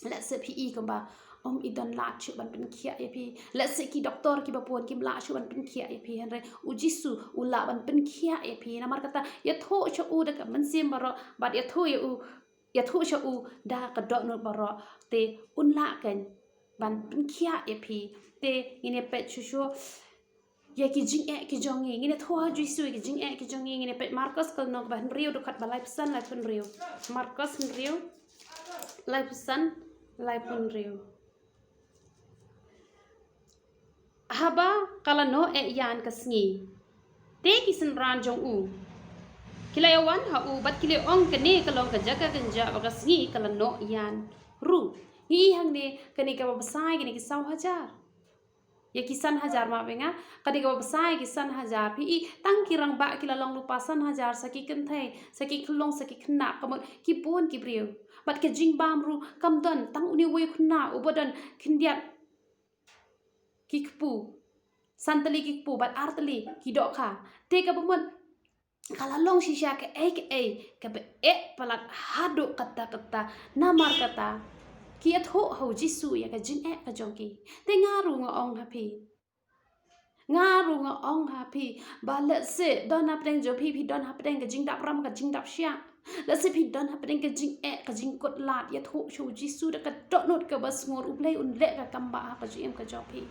lehse phi i kumba ym i don lad shuh ban pynkhiah ïa phi. Lehse ki doktor kiba bun kim lah shuh ban pynkhiah ïa phi, hynrei u Jisu u lah ban pynkhiah ïa phi. Namar kata ïathuh sha u da ka mynsiem baroh, bad ïathuh ïa u, ïathuh sha u da ka dohnud baroh, te un lah kein ban pynkhiah ïa phi. Te ngin ïa peit shuh shuh ïa ki jingeh ki jong ngi. Ngin ïathuh ha u Jisu ïa ki jingeh ki jong ngi. Ngin ïa peit Markos ka lynnong ba hynriew, dkhot ba laiphew san, laiphew hynriew. Markos hynriew, laiphew san, laiphew hynriew. Haba ka la noh eh ïan ka sngi, te ki synran jong u ki la ïawan ha u bad ki la ong, kane ka long ka jaka kynjah ba ka sngi ka la noh ïan ruh. Ngi i hangne, kane kaba bsa ïa kine ki saw hajar, ïa ki san hajar, ma bynga, kane kaba bsa ïa ki san hajar. Phi i, tang ki rangbah ki la long lypa san hajar, sa ki kynthei, sa ki khyllung, sa ki khynnah, ka mut ki bun ki briew. Bad ka jingbam ruh kam don, tang une uwei u khynnah uba don khyndiat ki kpu, san tylli ki kpu bad ar tylli ki dohkha. Te kaba mut ka la long shisha kaei kaei kaba eh palat haduh katta katta. Namar kata ki ïathuh ha u Jisu ïa ka jingeh ka jong ki. Te nga ruh nga ong ha phi, nga ruh nga ong ha phi, ba lehse don hapdeng jong phi, phi don hapdeng ka jingdap ram, ka jingdap shiah. Lehse phi don hapdeng ka jingeh, ka jingkut lad, ïathuh sha u Jisu da ka dohnud kaba sngur, U Blei un leh ka kam ba ha ka jingim ka jong phi.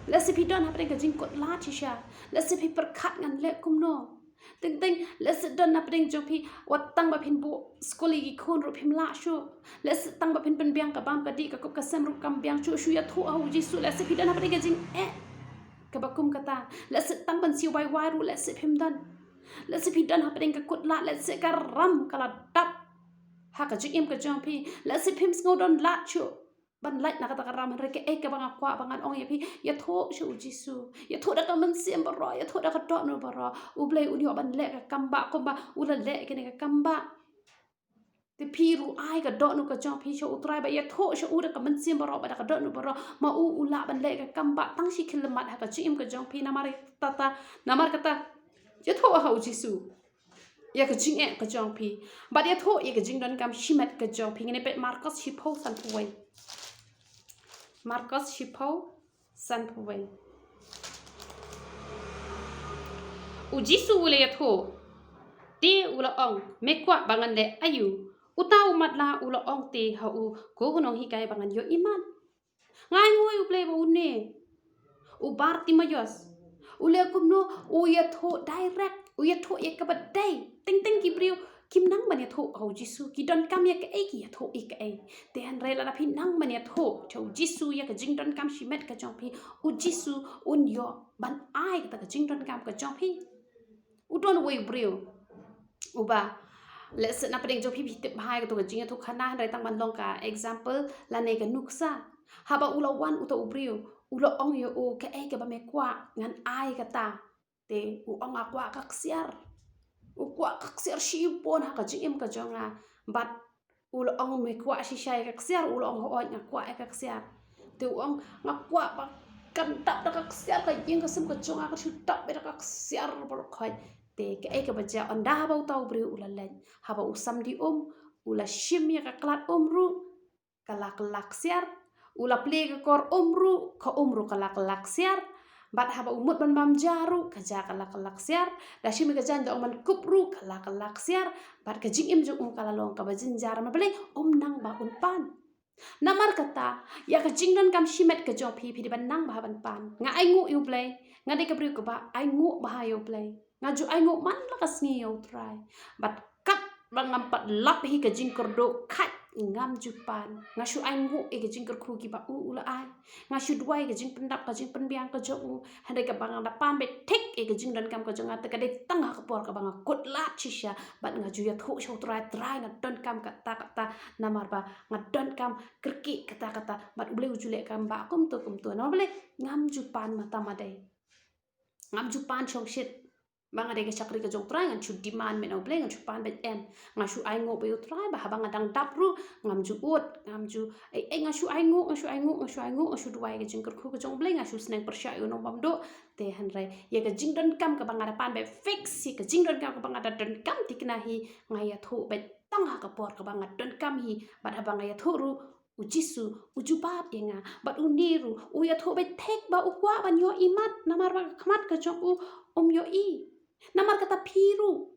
Lehse phi don hapdeng ka jingkut lad shisha. Lehse phi pyrkhat ngan leh kumno. Teng teng, lehse don hapdeng jong phi, wat tang ba phin buh skul ïa ki khun ruh phim lah shuh. Lehse tang ba phin pynbiang ka bam ka dih, ka kup ka sem ruh kam biang shuh. Shu ïathuh ha u Jisu, lehse phi don hapdeng ka jingeh kaba kum kata. Lehse tang ban siew wai wai ruh lehse phim don. Lehse phi don hapdeng ka kut lad, lehse ka ram ka la dap ha ka jingim ka jong phi. Lehse phim sngew don lad shuh ban lait na kata ka ram, hynrei kaei kaba nga kwah ba ngan ong ïa phi, ïathuh sha u Jisu. Ïathuh da ka mynsiem baroh, ïathuh da ka dohnud baroh. U Blei un ïoh ban leh ka kam ba kumba u la leh kane ka kam ba. Te phi ruh ai ka dohnud ka jong phi sha u Trai, ba ïathuh sha u da ka mynsiem baroh bad da ka dohnud baroh, ma u u lah ban leh ka kam ba tang shi khyllipmat ha ka jingim ka jong phi. Namar kata, namar kata, ïathuh ha u Jisu ïa ka jingeh ka jong phi, bad ïathuh ïa ka jingdonkam shimet ka jong phi. Ngin ïa peit Markos shiphew, sanphew wei. Markos shiphew, sanphew wei. U Jisu u la ïathuh, te u la ong, me kwah ba ngan leh aïu? Uta u matlah u la ong te ha u, ko u nonghikai, ba ngan ïoh imat? Nga ainguh ïa U Blei ba une u Bartimaios u leh kumno, u ïathuh direct, u ïathuh ïa kaba dei. Teng teng ki briew kim nang ban ïathuh ha u Jisu, ki donkam ïa kaei ki ïathuh ïa kaei. Te hynrei lada phi nang ban ïathuh sha u Jisu ïa ka jingdonkam shimet ka jong phi, u Jisu un ïoh ban ai kata ka jingdonkam ka jong phi. U don uwei u briew uba, let's say, na pdeng jong phi phi tip bha ïa kato ka jingïathuhkhana, hynrei tang ban long ka example lane ka nuksa. Haba u la wan uto u briew, u la ong ïa u, kaei kaba me kwah, ngan ai kata. Te u ong, nga kwah ka ksiar. U kwah ka ksiar shibun ha ka jingim ka jong nga. Bad u la ong, me kwah shisha ïa ka ksiar? U la ong, hooid, nga kwah ïa ka ksiar. Te u ong, nga kwah ba kan dap da ka ksiar ka ïing ka sem ka jong nga, kan shu dap beit da ka ksiar baroh khoit. Te kaei kaba jia? Ynda haba uta u briew u la leit, haba u samdi um, u la shim ïa ka klat um ruh, ka la kylla ksiar. U la plie ka kor um ruh, ka um ruh ka la kylla ksiar. Bad haba u mut ban bam ja ruh, ka ja ka la kylla ksiar. Da shim ïa ka jaiñ da ong ban kup ruh, ka la kylla ksiar. Bad ka jingim jong u ka la long kaba jynjar, namar balei? Um nang ba un pan. Namar kata, ïa ka jingdonkam shimet ka jong phi, phi dei ban nang bha ban pan. Nga ainguh ïa U Blei, nga dei ka briew kaba ainguh bha ïa U Blei. Nga ju ainguh man la ka sngi ïa U Trai. Bad katba ngam pat lap hi ka jingkyrduh, khait ngam ju pan. Nga shu ainguh ïa ka jingkyrkhu kiba u u la ai. Nga shu duwai ka jingpyndap, ka jingpynbiang ka jong u. Hynrei kaba nga da pan beit thik ïa ka jingdonkam ka jong nga, te ka dei tang ha ka por kaba nga kut lad shisha bad nga ju ïathuh sha U Trai, Trai, nga donkam kata kata, namar ba nga donkam kyrkieh kata kata, bad U Blei u ju leh kam ba kumto kumto. Namar balei? Ngam ju pan mata madei. Ngam ju pan shongshit. Ba nga dei ka shakri ka jong U Trai, ngan shu demand beit na U Blei, ngan shu pan beit, em. Nga shu ainguh beit ïa U Trai, ba haba nga dang dap ruh ngam ju ud, ngam ju, eh, eh, nga shu ainguh, nga shu ainguh, nga shu ainguh, nga shu duwai ka jingkyrkhu ka jong U Blei, nga shu sneng pyrshah ïa u nongbymduh. Te hynrei ïa ka jingdonkam kaba nga da pan beit fix, ïa ka jingdonkam kaba nga da donkam thikna hi, nga ïathuh beit tang ha ka por kaba nga donkam hi. Bad haba nga ïathuh ruh, U Jisu u jubab ïa nga. Bad une ruh u ïathuh beit thik ba u kwah ban ïohi mat, namar ba ka khmat ka jong u um ïohi. Namar kata phi ruh,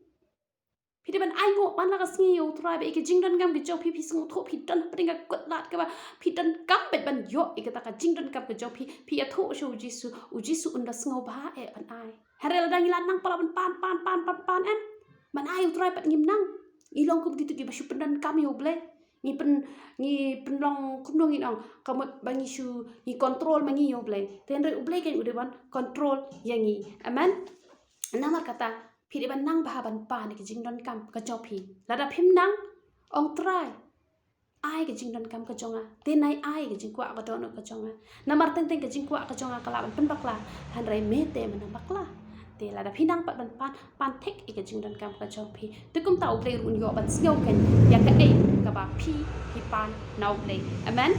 phi dei ban ainguh man la ka sngi ïa U Trai, ba ïa ka jingdonkam ka jong phi, phi sngewthuh phi don hapdeng ka kut lad kaba phi donkam beit ban ïoh ïa kata ka jingdonkam ka jong phi. Phi ïathuh sha U Jisu, U Jisu un da sngewbha eh ban ai. Hynrei lada ngi la nang palat ban pan, pan, pan, pan, pan, em, ban ai U Trai pat ngim nang. Ngi long kum kito kiba shu pyndonkam ïa U Blei. Ngi pyn, ngi pynlong kumno ngin ong, ka mut ba ngi shu, ngi control ma ngi ïa U Blei. Te hynrei U Blei kan u dei ban control ïa ngi. Amen. Namar kata, phi dei ban nang bha ban pan ïa ka jingdonkam ka jong phi. Lada phim nang, ong, Trai, ai ka jingdonkam ka jong nga. Te nai ai ka jingkwah ka dohnud ka jong nga. Namar teng teng ka jingkwah ka jong nga ka lah ban pynbakla, hynrei me te men nang bakla. Te lada phi nang pat ban pan, pan thik ïa ka jingdonkam ka jong phi. Te kumta U Blei ruh un ïoh ban sngew khein ïa kaei kaba phi, phi pan na U Blei. Amen.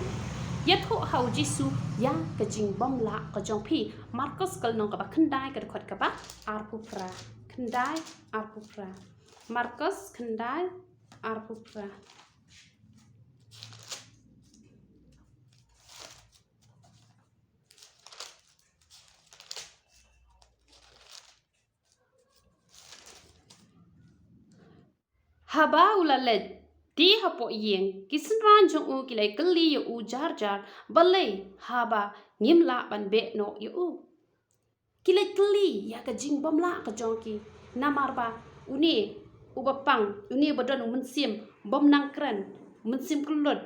Ïathuh ha U Jisu ïa ka jingbymlah ka jong phi. Markos ka lynnong kaba khyndai, ka dkhot kaba arphew phra. Khyndai, arphew phra. Markos khyndai, arphew phra. Haba u la leit die hapoh ïing, ki synran jong u ki la kylli ïa u jar jar, balei haba ngim lah ban beh noh ïa u. Ki la kylli ïa ka jingbymlah ka jong ki, namar ba une uba pang, une uba don u mynsiem bym nang kren, mynsiem kyllut.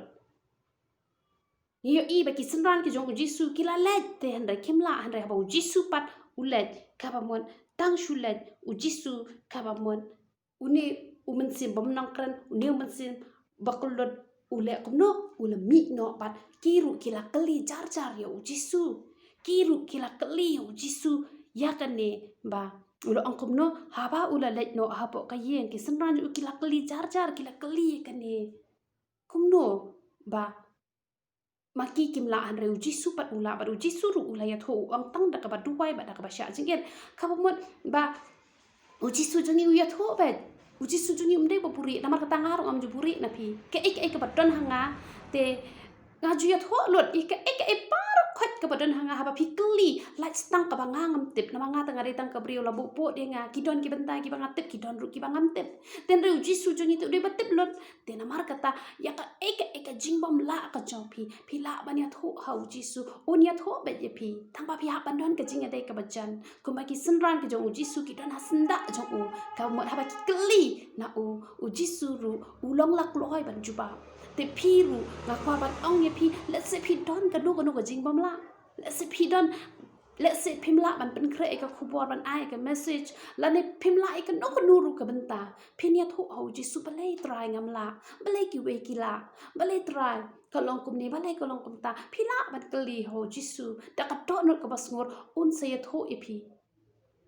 Ngi ïohi ba ki synran ki jong U Jisu ki la leit, te hynrei kim lah, hynrei haba U Jisu pat u leit, kaba mut tang shu leit U Jisu, kaba mut une u mynsiem bym nang kren, une u mynsiem ba kyllut, u leh kumno? U la mih noh. Bad ki ruh ki la kylli jar jar ïa U Jisu. Ki ruh ki la kylli ïa U Jisu ïa kane, ba u la ong kumno haba u la leit noh hapoh ka ïing. Ki synran jong u ki la kylli jar jar, ki la kylli ïa kane, kumno ba ma ki kim lah hynrei U Jisu pat u lah. Bad U Jisu ruh u la ïathuh, u ong tang da kaba duwai bad da kaba shah jingit. Kaba mut ba U Jisu jong ngi u ïathuh beit. U Jisu jong ngi um dei ba buhrieh, namar kata nga ruh ngam ju buhrieh na phi. Kaei kaei kaba don ha nga, te nga ju ïathuh lut. Ïa kaei kaei baroh khoit kaba don ha nga, haba phi kylli, lait tang kaba nga ngam tip, namar nga te nga dei tang ka briew la buh pud ïa nga. Ki don ki bynta kiba nga tip, ki don ruh kiba ngam tip. Te hynrei U Jisu jong ngi te u dei ba tip lut. Te namar kata, ïa kaei kaei ka jingbymlah ka jong phi, phi lah ban ïathuh ha U Jisu, un ïathuh beit ïa phi. Tang ba phi hap ban don ka jingïadei kaba jan. Kumba ki synran ki jong U Jisu ki don ha syndah jong u, kaba mut haba ki kylli na u, U Jisu ruh u long la kloi ban jubab. Te phi ruh nga kwah ban ong ïa phi, lehse phi don kano kano ka jingbymlah. Lehse phi don Lehse phim lah ban pynkhreh ïa ka khubor, ban ai ïa ka message, lane phim lah ïa kano kano ruh ka bynta, phin ïathuh ha u Jisu, balei Trai ngam lah, balei kiwei ki lah, balei Trai ka long kumne, balei ka long kumta. Phi lah ban kylli ha u Jisu, da ka dohnud kaba sngur un sa ïathuh ïa phi.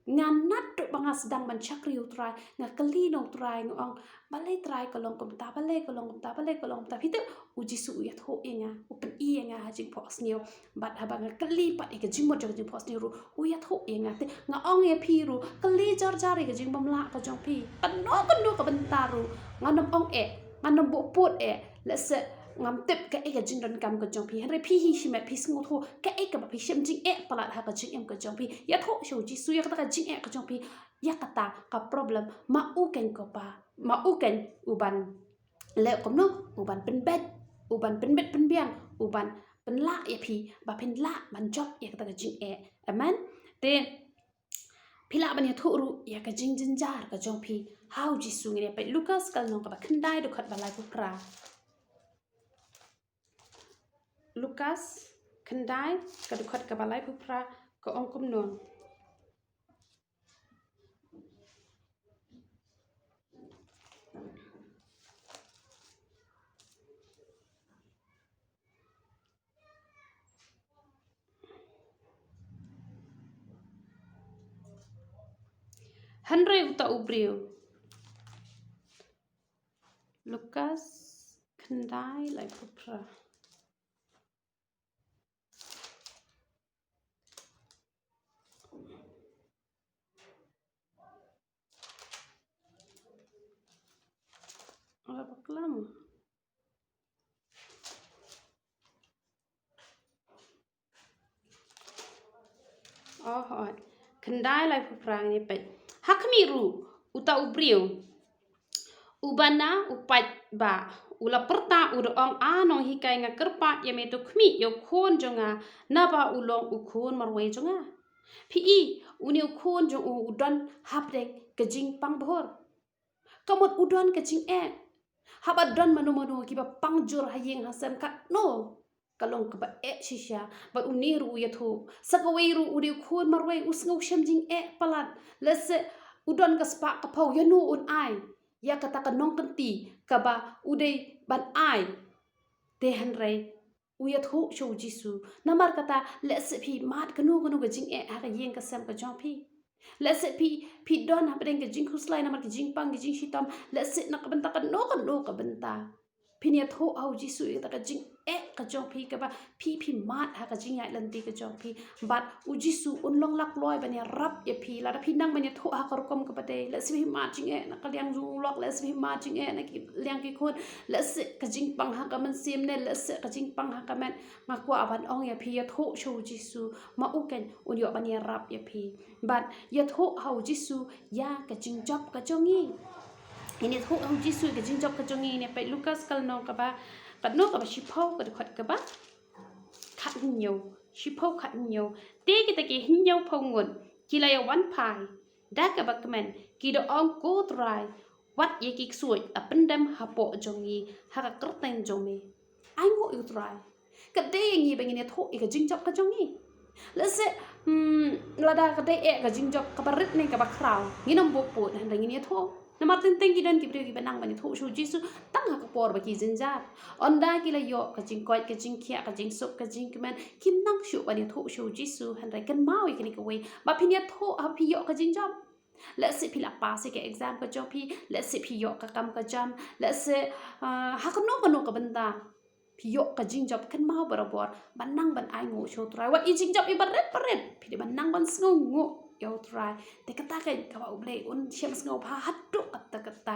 Nga naduh ba nga sdang ban shakri ïa u Trai, nga kylli na u Trai, nga ong, balei Trai ka long kumta, balei ka long kumta, balei ka long kumta. Phi tip, u Jisu u ïathuh ïa nga, u pyni ïa nga ha jingphohsniew. Bad haba nga kylli pat ïa ka jingmut jong ka jingphohsniew ruh, u ïathuh ïa nga. Te nga ong ïa phi ruh, kylli jar jar ïa ka jingbymlah ka jong phi. Kano kano ka bynta ruh, ngan ym ong eh, ngan ym buh pud eh, lehse ngam tip kaei ka jingdonkam ka jong phi. Hynrei phi hi shimet phi sngewthuh kaei kaba phi shem jingeh palat ha ka jingim ka jong phi. Ïathuh sha u Jisu ïa kata ka jingeh ka jong phi. Ïa kata ka problem, ma u keiñ ko Pa, ma u keiñ u ban leh kumno, u ban pynbeit, u ban pynbeit pynbiang, u ban pynlah ïa phi ba phin lah ban jop ïa kata ka jingeh. Amen. Te phi lah ban ïathuh ruh ïa ka jingjynjar ka jong phi ha u Jisu. Ngin ïa peit Lukas ka lynnong kaba khyndai, dkhot ba laiphew phra. Lukas khyndai, ka dkhot kaba laiphew phra, ka ong kumno. Hynrei uta u briew. Lukas khyndai, laiphew phra. Ora bakla mo. Oh, hooid. Khyndai, laiphew phra, ngin ïa peit. Ha khmih ruh, uta u briew uba na u paidbah u la pyrta, u da ong, A Nonghikai, nga kyrpad ïa me to khmih ïa u khun jong nga, naba u long u khun marwei jong nga. Phi i, une u khun jong u u don hapdeng ka jingpang bhur. Ka mut u don ka jingeh. Haba don mano mano kiba pang jur ha ïing ha sem, katno ka long kaba eh shisha. Bad une ruh u ïathuh, sa kawei ruh u dei u khun marwei, u sngew shem jingeh palat. Lehse u don ka spah ka phew, ïano un ai ïa kata ka nongkynti kaba u dei ban ai. Te hynrei u ïathuh sha u Jisu. Namar kata, lehse phi mad kano kano ka jingeh ha ka ïing ka sem ka jong phi. Lehse phi, phi don hapdeng ka jingkhuslai namar ka jingpang, ka jingshitom. Lehse na ka bynta kano kano ka bynta, phin ïathuh ha u Jisu ïa kata ka jingeh ka jong phi, kaba phi, phi mad ha ka jingïaid lynti ka jong phi. Bad u Jisu un long lakloi ban ïarap ïa phi lada phi nang ban ïathuh ha ka rukom kaba dei. Lehse phi mad jingeh na ka liang jong u lok, lehse phi mad jingeh na ka liang ki khun, lehse ka jingpang ha ka mynsiem, ne lehse ka jingpang ha ka met. Nga kwah ban ong ïa phi, ïathuh sha u Jisu, ma u keiñ un ïoh ban ïarap ïa phi. Bad ïathuh ha u Jisu ïa ka jingjop ka jong ngi. Ngin ïathuh ha u Jisu ïa ka jingjop ka jong ngi. Ngin ïa peit Lukas ka lynnong kaba, ka lynnong kaba shiphew, ka dkhot kaba khathynñiew. Shiphew, khathynñiew. Te kita ki hynñiewphew ngut ki la ïa wan phai da kaba kmen, ki da ong, Ko Trai, wat ïa ki ksuid la pyndem hapoh jong ngi ha ka kyrteng jong me. Ai nguh ïa u Trai. Ka dei ïa ngi ba ngin ïathuh ïa ka jingjop ka jong ngi. Lehse, hmm, lada ka dei eh ka jingjop kaba rit ne kaba khraw, ngin ym buh pud, hynrei ngin ïathuh. Namar teng teng ki don ki briew kiba nang ban ïathuh sha u Jisu tang ha ka por ba ki jynjar. Ynda ki la ïoh ka jingkoit ka jingkhiah, ka jingsuk ka jingkmen, kim nang shuh ban ïathuh sha u Jisu, hynrei kynmaw ïa kane kawei, ba phin ïathuh haba phi ïoh ka jingjop. Lehse phi la pass ïa ka exam ka jong phi, lehse phi ïoh ka kam ka jam, lehse, ah, ha kano kano ka bynta phi ïoh ka jingjop, kynmaw barabor ban nang ban ai nguh sha u Trai. Wat ïa jingjop ïa barit barit, phi dei ban nang ban sngewnguh ïa u Trai. Te kata keiñ kaba U Blei un shem sngewbha haduh katta katta.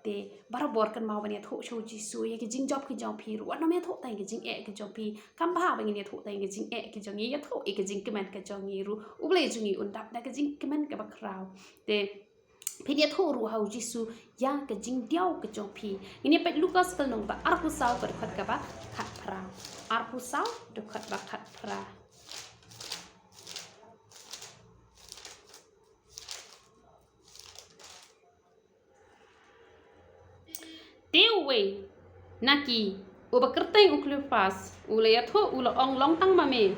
Te barabor kynmaw ban ïathuh sha u Jisu ïa ki jingjop ki jong phi ruh. Wat nym ïathuh tang ïa ki jingeh ki jong phi. Kam bha ba ngin ïathuh tang ïa ki jingeh ki jong ngi, ïathuh ïa ki jingkmen ki jong ngi ruh. U Blei jong ngi un dap da ka jingkmen kaba khraw. Te phin ïathuh ruh ha u Jisu ïa ka jingdiaw ka jong phi. Ngin ïa peit Lukas ka lynnong ba arphew saw, ka dkhot kaba khatphra. Arphew saw, dkhot ba khatphra. Te uwei na ki, uba kyrteng u Kleopas, u la ïathuh, u la ong, Long tang ma me.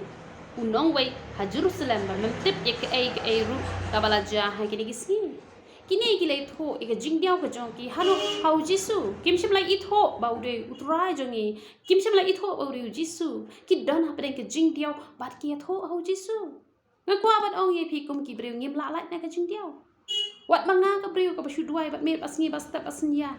U nongwei ha Jerusalem ba mem tip ïa kaei kaei ruh kaba la jia ha kine ki sngi. Kine ki la ithuh ïa ka jingdiaw ka jong ki halor ha U Jisu. Kim shym la ithuh ba u dei U Trai jong ngi. Kim shym la ithuh ba u dei U Jisu. Ki don hapdeng ka jingdiaw bad ki ïathuh ha U Jisu. Nga kwah ban ong ïa phi kum ki briew ngim lah lait na ka jingdiaw. Wat ba nga ka briew kaba shu duwai bad miet bad sngi bad step bad synñia.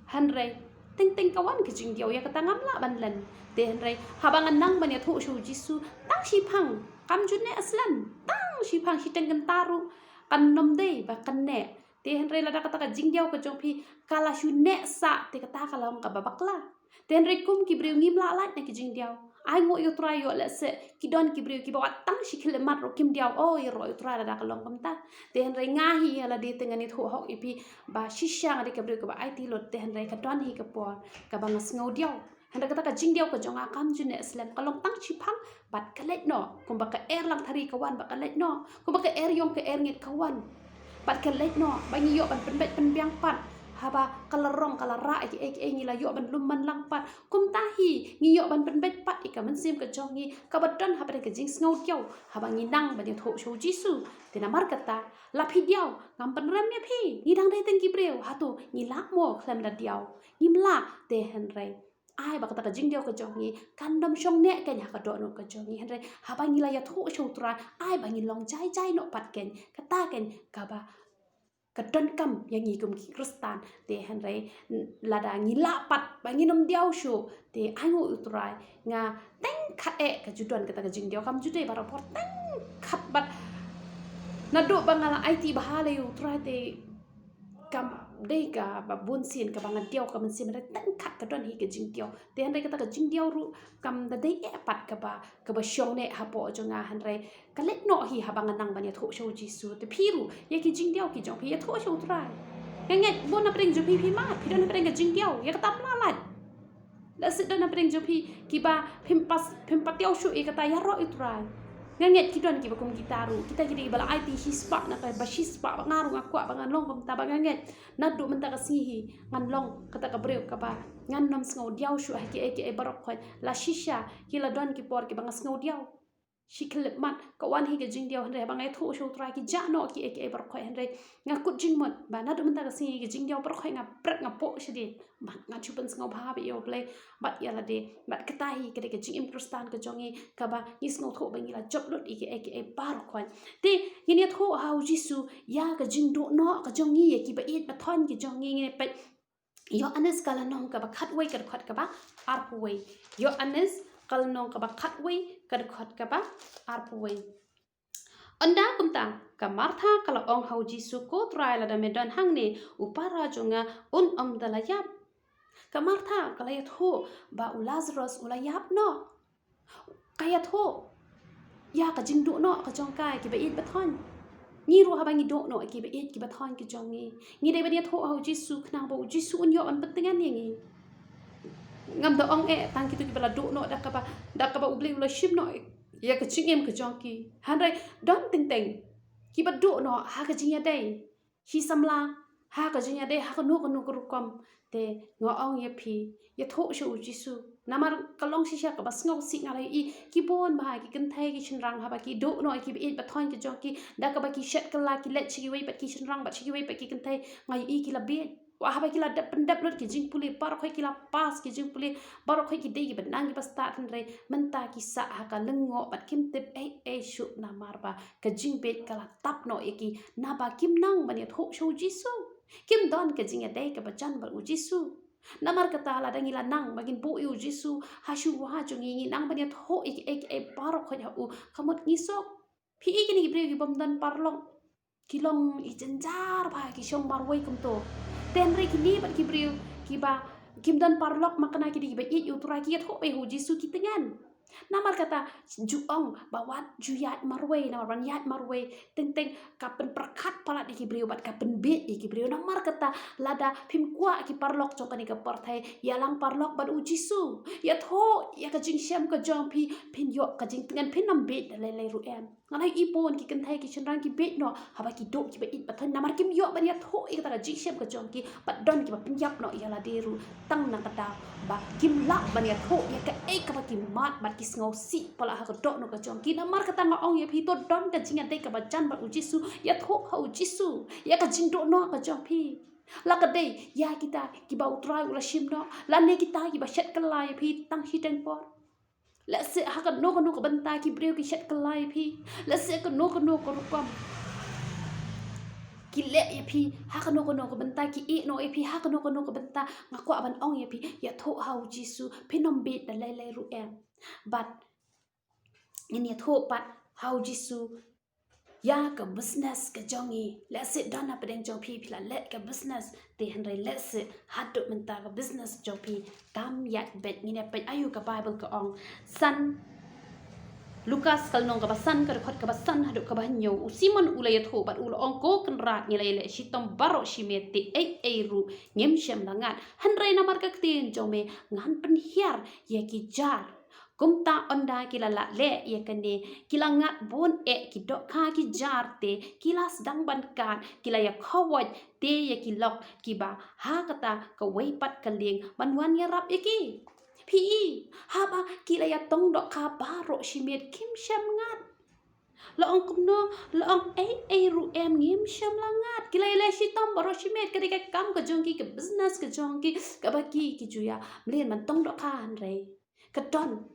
Hynrei teng teng ka wan ka jingdiaw ïa kata ngam lah ban len. Te hynrei haba nga nang ban ïathuh sha U Jisu tang shiphang, kam ju neh slem, tang shiphang shiteng kynta ruh kan nym dei ba kan neh. Te hynrei lada kata ka jingdiaw ka jong phi ka la shu neh sah, te kata ka long kaba bakla. Te hynrei kum ki briew ngim lah lait na ki jingdiaw. Ai nguh ïa U Trai ïoh lehse ki don ki briew kiba wat tang shi khyllipmat ruh kim diaw, o ïaroh ïa U Trai lada ka long kumta. Te hynrei nga hi ïa lade te ngan ïathuh hok ïa phi ba shisha nga dei ka briew kaba aiti lut, te hynrei ka don hi ka por kaba nga sngew diaw. Hynrei kata ka jingdiaw ka jong nga kam ju neh slem, ka long tang shiphang bad ka leit noh, kumba ka er langthari ka wan bad ka leit noh, kumba ka er ïong ka er ngit ka wan bad ka leit noh, ba ngi ïoh ban pynbeit pynbiang pat. Haba ka la rong ka la rah ïa kiei kiei ngi la ïoh ban lum man lang pat. Kumta hi ngi ïoh ban pynbeit pat ïa ka mynsiem ka jong ngi kaba don hapdeng ka jingsngew diaw haba ngi nang ban ïathuh sha U Jisu. Te namar kata la phi diaw, ngam pynrem ïa phi, ngi dang dei tang ki briew, hato ngi lah mo khlem da diaw? Ngim lah. Te hynrei ai ba kata ka jingdiaw ka jong ngi kan nym shong neh kein ha ka dohnud ka jong ngi. Hynrei haba ngi la ïathuh sha U Trai, ai ba ngi long jai jai noh pat kein. Kata kein kaba ka donkam ïa ngi kum ki Khristan. Te hynrei lada ngi lah pat ba ngin nym diaw shuh, te ai nguh ïa U Trai. Nga teng khat eh ka ju don kata ka jingdiaw, kam ju dei baroh por, teng khat bad naduh ba nga la aiti bha lem ïa U Trai te kam dei kaba bun sien kaba nga diaw ka mynsiem, hynrei teng khat ka don hi ka jingdiaw. Te hynrei kata ka jingdiaw ruh kam da dei eh pat kaba, kaba shong neh hapoh jong nga, hynrei ka leit noh hi haba nga nang ban ïathuh sha U Jisu. Te phi ruh ïa ki jingdiaw ki jong phi ïathuh sha U Trai. Nga ngeit bun na pdeng jong phi phi mad, phi don na pdeng ka jingdiaw, ïa kata ym lah lait. Lehse don na pdeng jong phi kiba phim pat, phim pat diaw shuh ïa kata, ïaroh ïa U Trai. Nga ngeit ki don kiba kum kita ruh, kita ki dei ba la aiti shispah na ka, ba shispah, ba nga ruh nga kwah ba ngan long kumta, ba nga ngeit naduh mynta ka sngi hi ngan long kata ka briew kaba ngan nym sngew diaw shuh ha kiei kiei baroh khoit. La shisha ki la don ki por kiba nga sngew diaw shi khyllipmat, ka wan hi ka jingdiaw, hynrei haba nga ïathuh sha U Trai ki jah noh kiei kiei baroh khoit. Hynrei nga kut jingmut ba naduh mynta ka sngi ka jingdiaw baroh khoit nga pret, nga poh shadien. Bad ngan shu pynsngew bha bha ïa U Blei bad ïa lade. Bad kata hi ka dei ka jingim Khristan ka jong ngi kaba ngi sngewthuh ba ngi la jop lut ïa kiei kiei baroh khoit. Te ngin ïathuh ha U Jisu ïa ka jingduh noh ka jong ngi, ïa kiba ïeit ba thoiñ ki jong ngi. Ngin ïa peit Ïoannis ka lynnong kaba khatwei ka dkhot kaba arphew wei. Ïoannis ka lynnong kaba khatwei ka dkhot kaba arphew wei. Ynda kumta ka Martha ka la ong ha U Jisu, "Ko Trai, lada me don hangne, u para jong nga un ym da la ïap." Ka Martha ka la ïathuh ba u Lazarus u la ïap noh. Ka ïathuh ïa ka jingduh noh ka jong ka ïa kiba ïeit ba thoiñ. Ngi ruh haba ngi duh noh ïa kiba ïeit kiba thoiñ ki jong ngi, ngi dei ban ïathuh ha U Jisu khnang ba U Jisu un ïoh ban pyntngen ïa ngi. Ngam da ong eh tang kito kiba la duh noh da kaba, da kaba U Blei u la shim noh ïa ka jingim ka jong ki. Hynrei don teng teng kiba duh noh ha ka jingïadei shi samla, ha ka jingïadei ha kano kano ka rukom. Te nga ong ïa phi, ïathuh sha U Jisu. Namar ka long shisha kaba sngewsih, nga la ïohi ki bun bha ki kynthei ki shynrang haba ki duh noh ïa kiba ïeit ba thoiñ ki jong ki, da kaba ki shet kylla ki leit sha kiwei pat ki shynrang bad sha kiwei pat ki kynthei, nga ïohi ki la bieit. Wat haba ki la dep pyndep lut ki jingpule, baroh khoit ki la pass ki jingpule, baroh khoit ki dei kiba nang kiba stad, hynrei mynta ki sah ha ka lyngngoh bad kim tip ei ei shuh namar ba ka jingbieit ka la tap noh ïa ki, naba kim nang ban ïathuh sha U Jisu. Kim don ka jingïadei kaba jan bad U Jisu. Namar kata lada ngi la nang ba ngin buh ïa U Jisu ha shuwa jong ngi, ngi nang ban ïathuh ïa kiei kiei baroh khoit ha u, ka mut ngi suk. Phi i kine ki briew ki bym don paralok, ki long i jynjar bha, ki shong marwei kumto. Te hynrei kine pat ki briew kiba kim don paralok, ma kane ki dei kiba ïeit ïa U Trai, ki ïathuh beit ha U Jisu, ki tngen. Namar kata ju ong ba wat ju ïaid marwei, namar ban ïaid marwei teng teng ka pynpyrkhat palat ïa ki briew bad ka pynbieit ïa ki briew. Namar kata lada phim kwah ki paralok jong kane ka pyrthei, ïalang paralok bad U Jisu. Ïathuh ïa ka jingshem ka jong phi, phin ïoh ka jingtngen, phin nym bieit da lei lei ruh em. Nga la ïohi bun ki kynthei ki shynrang ki bieit noh haba ki duh kiba ïeit ba thoiñ namar kim ïoh ban ïathuh ïa kata ka jingshem ka jong ki, bad don kiba pynïap noh ïa lade ruh tang na ka daw ba kim lah ban ïathuh ïa kaei kaba ki mad bad sngewsih palat ha ka dohnud ka jong ki. Namar kata nga ong ïa phi, to don ka jingïadei kaba jan bad U Jisu. Ïathuh ha U Jisu ïa ka jingdohnud ka jong phi. La ka dei ïa kita kiba U Trai u la shim noh, lane kita kiba shet kylla ïa phi tang shiteng por. Lehse ha kano kano ka bynta ki briew ki shet kylla ïa phi. Lehse kano kano ka rukom ki leh ïa phi, ha kano kano ka bynta ki ïeh noh ïa phi, ha kano kano ka bynta, nga kwah ban ong ïa phi, ïathuh ha U Jisu. Phin ym bieit da lei lei ruh em. Bad ngin ïathuh pat ha U Jisu ïa ka business ka jong ngi. Lehse don na pdeng jong phi, phi la leh ka business, te hynrei lehse haduh mynta ka business jong phi kam ïaid beit. Ngin ïa peit aïu ka Bible ka ong. San Lukas ka lynnong kaba san, ka dkhot kaba san haduh kaba hynñiew. U Simon u la ïathuh bad u la ong, Ko Kynrad, ngi la ïaleh shitom baroh shi miet, te ei ei ruh ngim shym la ngat, hynrei namar ka ktien jong me ngan pynhiar ïa ki jar. Kumta ynda ki la lah leh ïa kane, ki la ngat bun eh ki dohkha ki jar, te ki la sdang ban kad, ki la ïa khawoit te ïa ki lok kiba ha kata kawei pat ka lieng ban wan ïarap ïa ki. Phi i, haba ki la ïa tong dohkha baroh shi miet, kim shym ngat. La ong kumno? La ong ei ei ruh em, ngim shym la ngat. Ki la ïaleh shitom baroh shi miet, ka dei ka kam ka jong ki, ka business ka jong ki kaba ki, ki ju ïa mlien ban tong dohkha, hynrei ka don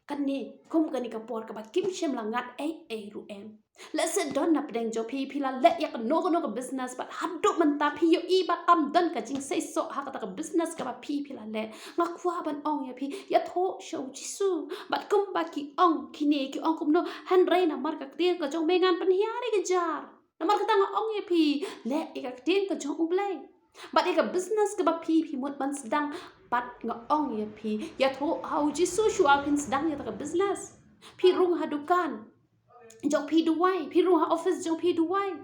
kane, kum kane ka por kaba kim shym la ngat ei ei ruh em. Lehse don na pdeng jong phi, phi la leh ïa kano kano ka business bad haduh mynta phi ïohi ba kam don ka jingseisoh ha kata ka business kaba phi, phi la leh. Nga kwah ban ong ïa phi, ïathuh sha U Jisu. Bad kumba ki ong kine, ki ong kumno? Hynrei namar ka ktien ka jong me ngan pynhiar ïa ki jar. Namar kata nga ong ïa phi, leh ïa ka ktien ka jong U Blei. Bad ïa ka business kaba phi, phi mut ban sdang, bad nga ong ïa phi, ïathuh ha U Jisu shuwa phin sdang ïa kata ka business. Phi rung ha dukan jong phi duwai, phi rung ha office jong phi duwai.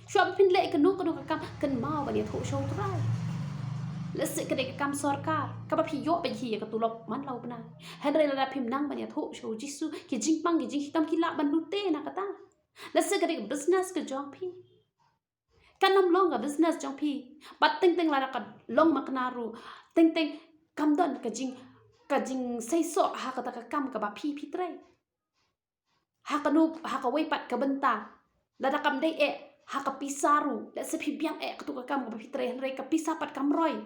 Shuwa ba phin leh ïa kano kano ka kam, kynmaw ban ïathuh sha U Trai. Lehse ka dei ka kam sorkar kaba phi ïoh beit hi ïa ka tulop man la u bnai, hynrei lada phim nang ban ïathuh sha U Jisu, ki jingpang ki jingshitom ki lah ban lute na kata. Lehse ka dei ka business ka jong phi. Kan ym long ka business jong phi, bad teng teng lada ka long makna ruh, teng teng kam don ka jing, ka jingseisoh ha kata ka kam kaba phi, phi trei. Ha kano, ha kawei pat ka bynta, lada kam dei eh ha ka pisa ruh, lehse phi biang eh katu ka kam kaba phi trei, hynrei ka pisa pat kam roi,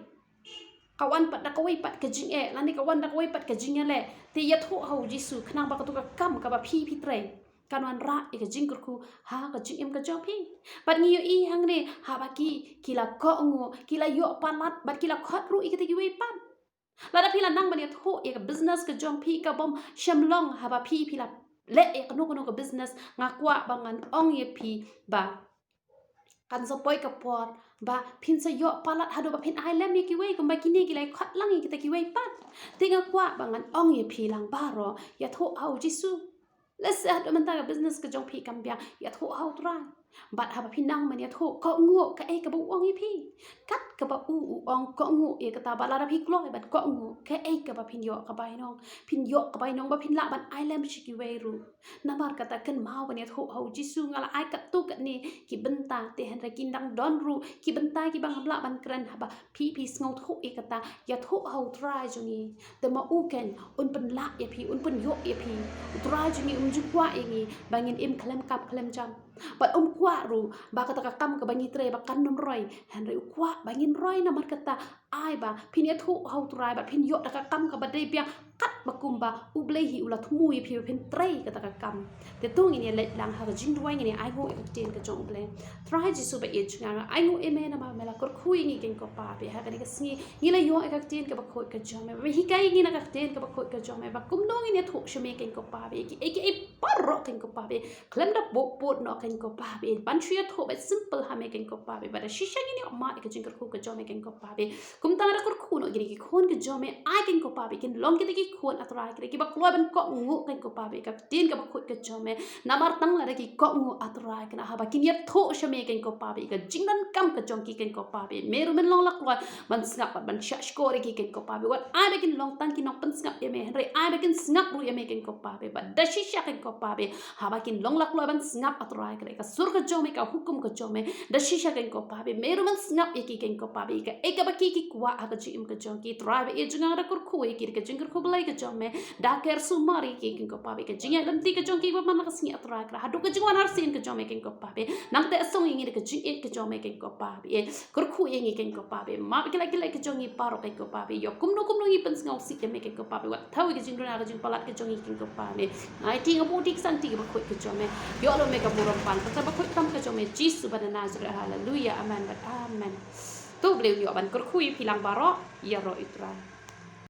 ka wan pat da kawei pat ka jingeh, lane ka wan da kawei pat ka jingïaleh, te ïathuh ha U Jisu khnang ba katu ka kam kaba phi, phi trei kan wanrah ïa ka jingkyrkhu ha ka jingim ka jong phi. Bad ngi ïohi hangne, haba ki, ki la kohnguh, ki la ïoh palat, bad ki la khot ruh ïa kita kiwei pat. Lada phi la nang ban ïathuh ïa ka business ka jong phi kabym shym long, haba phi, phi la leh ïa kano kano ka business, nga kwah ba ngan ong ïa phi ba kan sa poi ka por ba phin sa ïoh palat haduh ba phin ai lem ïa kiwei, kumba kine ki la ïa khot lang ïa kita kiwei pat. Te nga kwah ba ngan ong ïa phi lang baroh, ïathuh ha U Jisu. Lehse haduh mynta ka business ka jong phi kam biang, ïathuh ha U Trai. Bad haba phi nang ban ïathuh, kohnguh kaei kaba u ong ïa phi. Kat kaba u, u ong, kohnguh ïa kata, bad lada phi kloi ban kohnguh, kaei kaba phin ïoh ka bainong? Phin ïoh ka bainong ba phin lah ban ai lem sha kiwei ruh. Namar kata kynmaw ban ïathuh ha U Jisu. Nga la ai katto katne ki bynta, te hynrei kin dang don ruh ki bynta kiba ngam lah ban kren haba phi, phi sngewthuh ïa kata, ïathuh ha U Trai jong ngi. Te ma u keiñ un pynlah ïa phi, un pynïoh ïa phi. U Trai jong ngi um ju kwah ïa ngi ba ngin im khlem kap khlem jam, bad um kwah ruh ba kata ka kam kaba ngi trei ba kan nym roi, hynrei u kwah ba ngin roi. Namar kata ai ba phin ïathuh ha U Trai bad phin ïoh da ka kam kaba dei biang, katba kumba U Blei hi u la thmu ïa phi ba phin trei kata ka kam. Te to ngin ïa leit lang ha ka jingduwai, ngin ïa ainguh ïa ka ktien ka jong U Blei. Trai Jisu ba ïeit jong nga, nga ainguh ïa me namar me la kyrkhu ïa ngi keiñ ko Pa ba ha kane ka sngi ngi la ïoh ïa ka ktien kaba khuid ka jong me, ba me hikai ïa ngi na ka ktien kaba khuid ka jong me ba kumno ngin ïathuh sha me keiñ ko Pa ba ïa kiei kiei baroh keiñ ko Pa ba khlem da pud pud noh keiñ ko Pa ba, ban shu ïathuh ba simple ha me keiñ ko Pa ba, ba da shisha ngin ïoh mad ïa ka jingkyrkhu ka jong me keiñ ko Pa ba. Kumta nga da kyrkhu noh ïa kine ki khun ka jong me, ai keiñ ko Pa ba kin long kita ki khun A Trai kita kiba kloi ban kohnguh keiñ ko Pa ba ïa ka ktien kaba khuid ka jong me. Namar tang lada ki kohnguh A Trai kane haba kin ïathuh sha me keiñ ko Pa ba ïa ka jingdonkam ka jong ki keiñ ko Pa ba, me ruh men long la kloi ban sngap bad ban shah shkor ïa ki keiñ ko Pa ba. Wat ai ba kin long tang ki nongpynsngap ïa me, hynrei ai ba kin sngap ruh ïa me keiñ ko Pa ba, bad da shisha keiñ ko Pa ba haba kin long la kloi ban sngap A Trai ka dei ka sur ka jong me, ka hukum ka jong me, da shisha keiñ ko Pa ba me ruh men sngap ïa ki keiñ ko Pa ba ïa kaei kaba ki, ki kwah ha ka jingim ka jong ki. Trai ba ïeit jong nga, nga da kyrkhu ïa ki da ka jingkyrkhu Blei ka jong jong me. Da ker sumar ïa ki, kong Kpa Blei, ka jingïaid lynti ka jong ki ba man la ka sngi, A Trai Kynrad. Haduh ka jingwan arsien ka jong me, kong Kpa Blei. Nangta song ïa ngi da ka jingïeit ka jong me, kong Kpa Blei. Kyrkhu ïa ngi, kong Kpa Blei. Map ïa ki lait ki lait ka jong ngi baroh, kong Kpa Blei. Ïoh kumno kumno ngi pynsngewsih ïa me, kong Kpa Blei. Wat thaw ïa ka jingduna ka jingpalat ka jong ngi, kong Kpa Blei. Ai, ti nga buh ti ksang ti kaba khuid ka jong me. Ïoh lem me ka burom pan kata ba khuid tam ka jong me, Jisu ba na Nasareth. Haleluya. Amen bad amen. To Blei un ïoh ban kyrkhu ïa phi lang baroh. Ïaroh, A Trai.